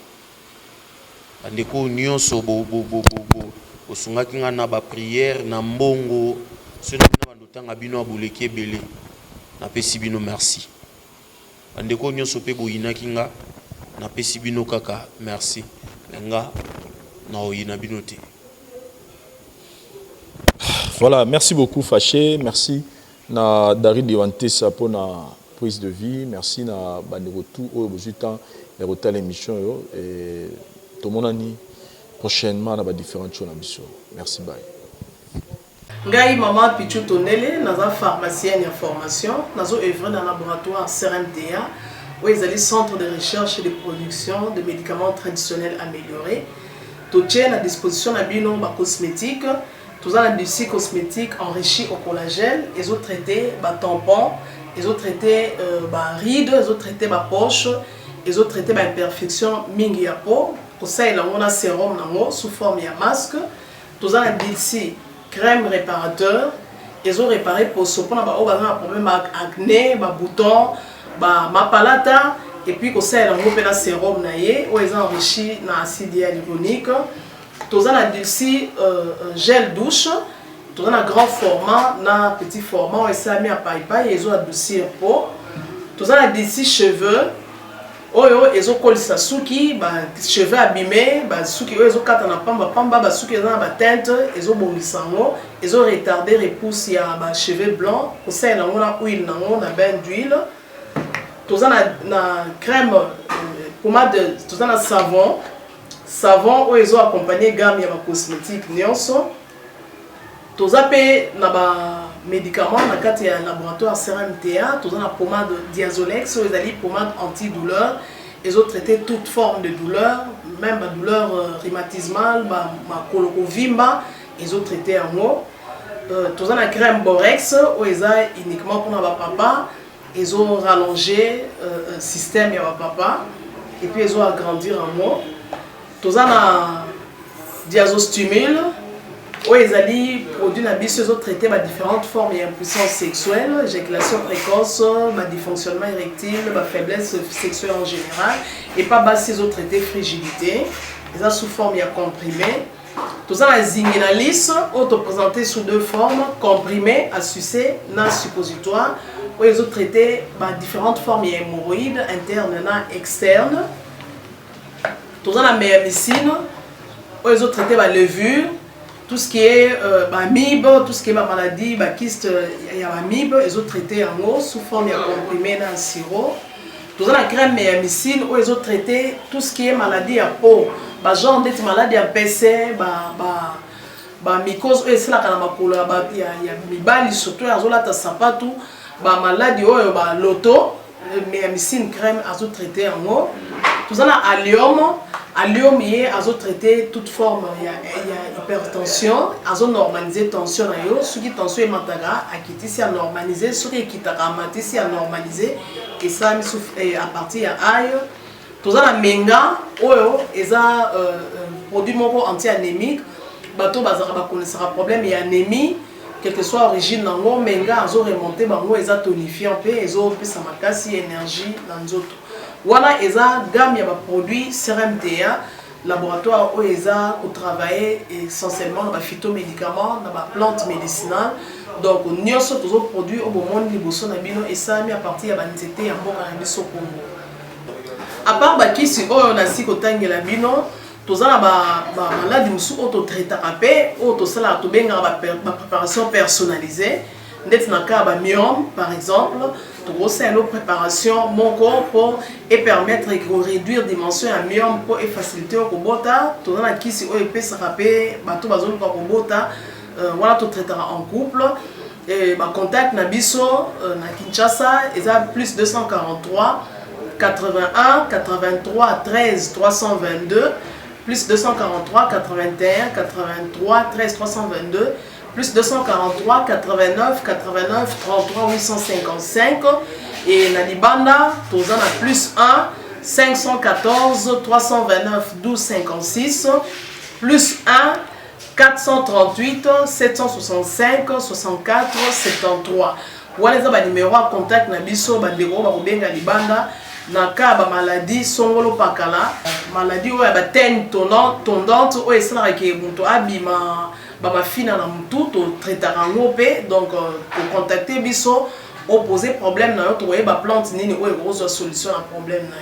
Speaker 1: bandeko nyonso bosungaki nga na ba prière, na mbongo, soki na bino bando tanga bino ya boleki ebele, napesi bino merci. Bandeko nyonso mpe boyinaki nga, napesi bino kaka merci, me nga naoyina bino te.
Speaker 2: Voilà, merci beaucoup Fâché, merci na Dari Dewantesa pour na prise de vie, merci na bandeko tout oyo bozwi temps ya kotala émission oyo, et tomonani prochainement na ba différentes shows na biso. Merci, bye.
Speaker 3: Ngai mama Pichu Tondele, naza pharmacienne ya formation, nazo œuvre na laboratoire CRMDA oyo ezali centre de recherche et de production de médicaments traditionnels améliorés. Totie na disposition na bino ba cosmétique. Toza na Dulci cosmétique enrichi au collagène, ezotraite batampon, ezotraite baride, ezotraite bapoche, ezotraite baimperfection mingi ya peau. Kosalela yango na sérum nango sous forme ya masque. Toza na Dulci crème réparateur, ezorépare poso mpona baoyo baza na problème ya acné, babouton, bamapalata. Et puis kosalela yango mpe na sérum na ye oyo eza enrichi na acide hyaluronique. Toza na Dulci gel douche, toza na grand format na petit format oyo esalami ya paipai, ezo adoucir peau. Toza na Dulci cheveux oyo ezokolisa suki, bacheveux abîmé, basuki oyo ezokata na pambapamba, basuki eza na bateinte, ezobongisa yango, ezoretarde repousse ya bacheveux blanc. Kosalela yango na huile nango na bain d'huile. Toza na crème pommade, toza na savon, savon oyo ezoaccompagne gamme ya bacosmétique nyonso. Toza mpe na bamédicament na kati ya laboratoire CRMTA. Toza na pommade Diazolex oyo ezali pommade antidouleur, ezotraite toute forme de douleur, même badouleur rhumatismale, makolo kovimba, ezotraite yango. Toza na crème Borex oyo eza uniquement mpona bapapa, ezorallonge système ya bapapa et puis ezoagrandir yango. Toza na Diazostimule oyo ezali produit na biso, ezotraite badifférentes formes ya impuissance sexuelle, éjaculation précoce, badysfonctionnement érectile, bafaiblesse sexuelle en général. Epa basi ezotraite frigidité, eza sous forme ya comprimé. Toza na Zinginalis oyo toprésente sous deux formes, comprimé à sucer na suppositoire, oyo ezotraite badifférentes formes ya hémorroïde interne na externe. Toza na Meyamicine oyo ezotraite balevure. Tout ce qui est baamibe, tout ce qui est bamaladie, bakyste ya baamibe, ezotraite yango sous forme ya comprimé na sirop. Toza na crème ya micine oyo ezotraite tout ce qui est maladie ya peau, bagenre ndeti maladie ya mpese, bamycose oyo esalaka na makolo ya mibali, surtout azolata sapatu, bamaladi oyo baloto ya micine, crème azotraite yango. Toza na allium. Allium ye azotraite toute forme ya hypertension, azonormalize tension na yo. Soki tension emataka, akitisi, anormalize. Soki ekitaka, amatisi, anormalize. Esalami à partir ya ail. Toza na menga oyo eza produit moko anti-anémique. Bato bazalaka bakonesaka problème ya anémie, quelle que soit origine nango, menga azoremonte bango. Eza tonifiant mpe ezopesa makasi, énergie na nzoto. Wana eza gamme ya baproduit CRMTA, laboratoire oyo eza kotravaille essentiellement na baphytomédicament, na baplante médicinale. Donc nyonso tozoproduit oyo bomoni liboso na bino esalami à partir ya banzete ya mboka na biso Congo. À part bakisi oyo nasi kotangela bino, toza na bamaladi mosusu oyo totraitaka mpe oyo tosalaka, tobengaka bapréparation personnalisée. Ndeti na cas ya bamyome par exemple, tokosalela préparation moko mpo epermettre koréduire dimension ya myome mpo efacilité oyo kobota. Toza na kisi oyo epesaka mpe bato bazoluka kobota. Wana totraitaka en couple. Bacontact na biso na Kinshasa eza plus 243 81 83 13 322, plus 243 81 83 13 322, plus 243 89 89 33 855. Et na libanda toza na plus 1 514 329 12 56, plus 1 438 765 64 73. Wana eza banimero ya contact na biso. Bandeko oyo bakobenga libanda na ka ya bamaladi songolo pakala, maladi oyo ya bateigne tondante oyo esalaka ke moto abima bamafina na motu, totraitaka yango mpe. Donc kocontacte biso, opose problème na yo, tokoyeba plante nini oyo ekozwa solution na problème na yo.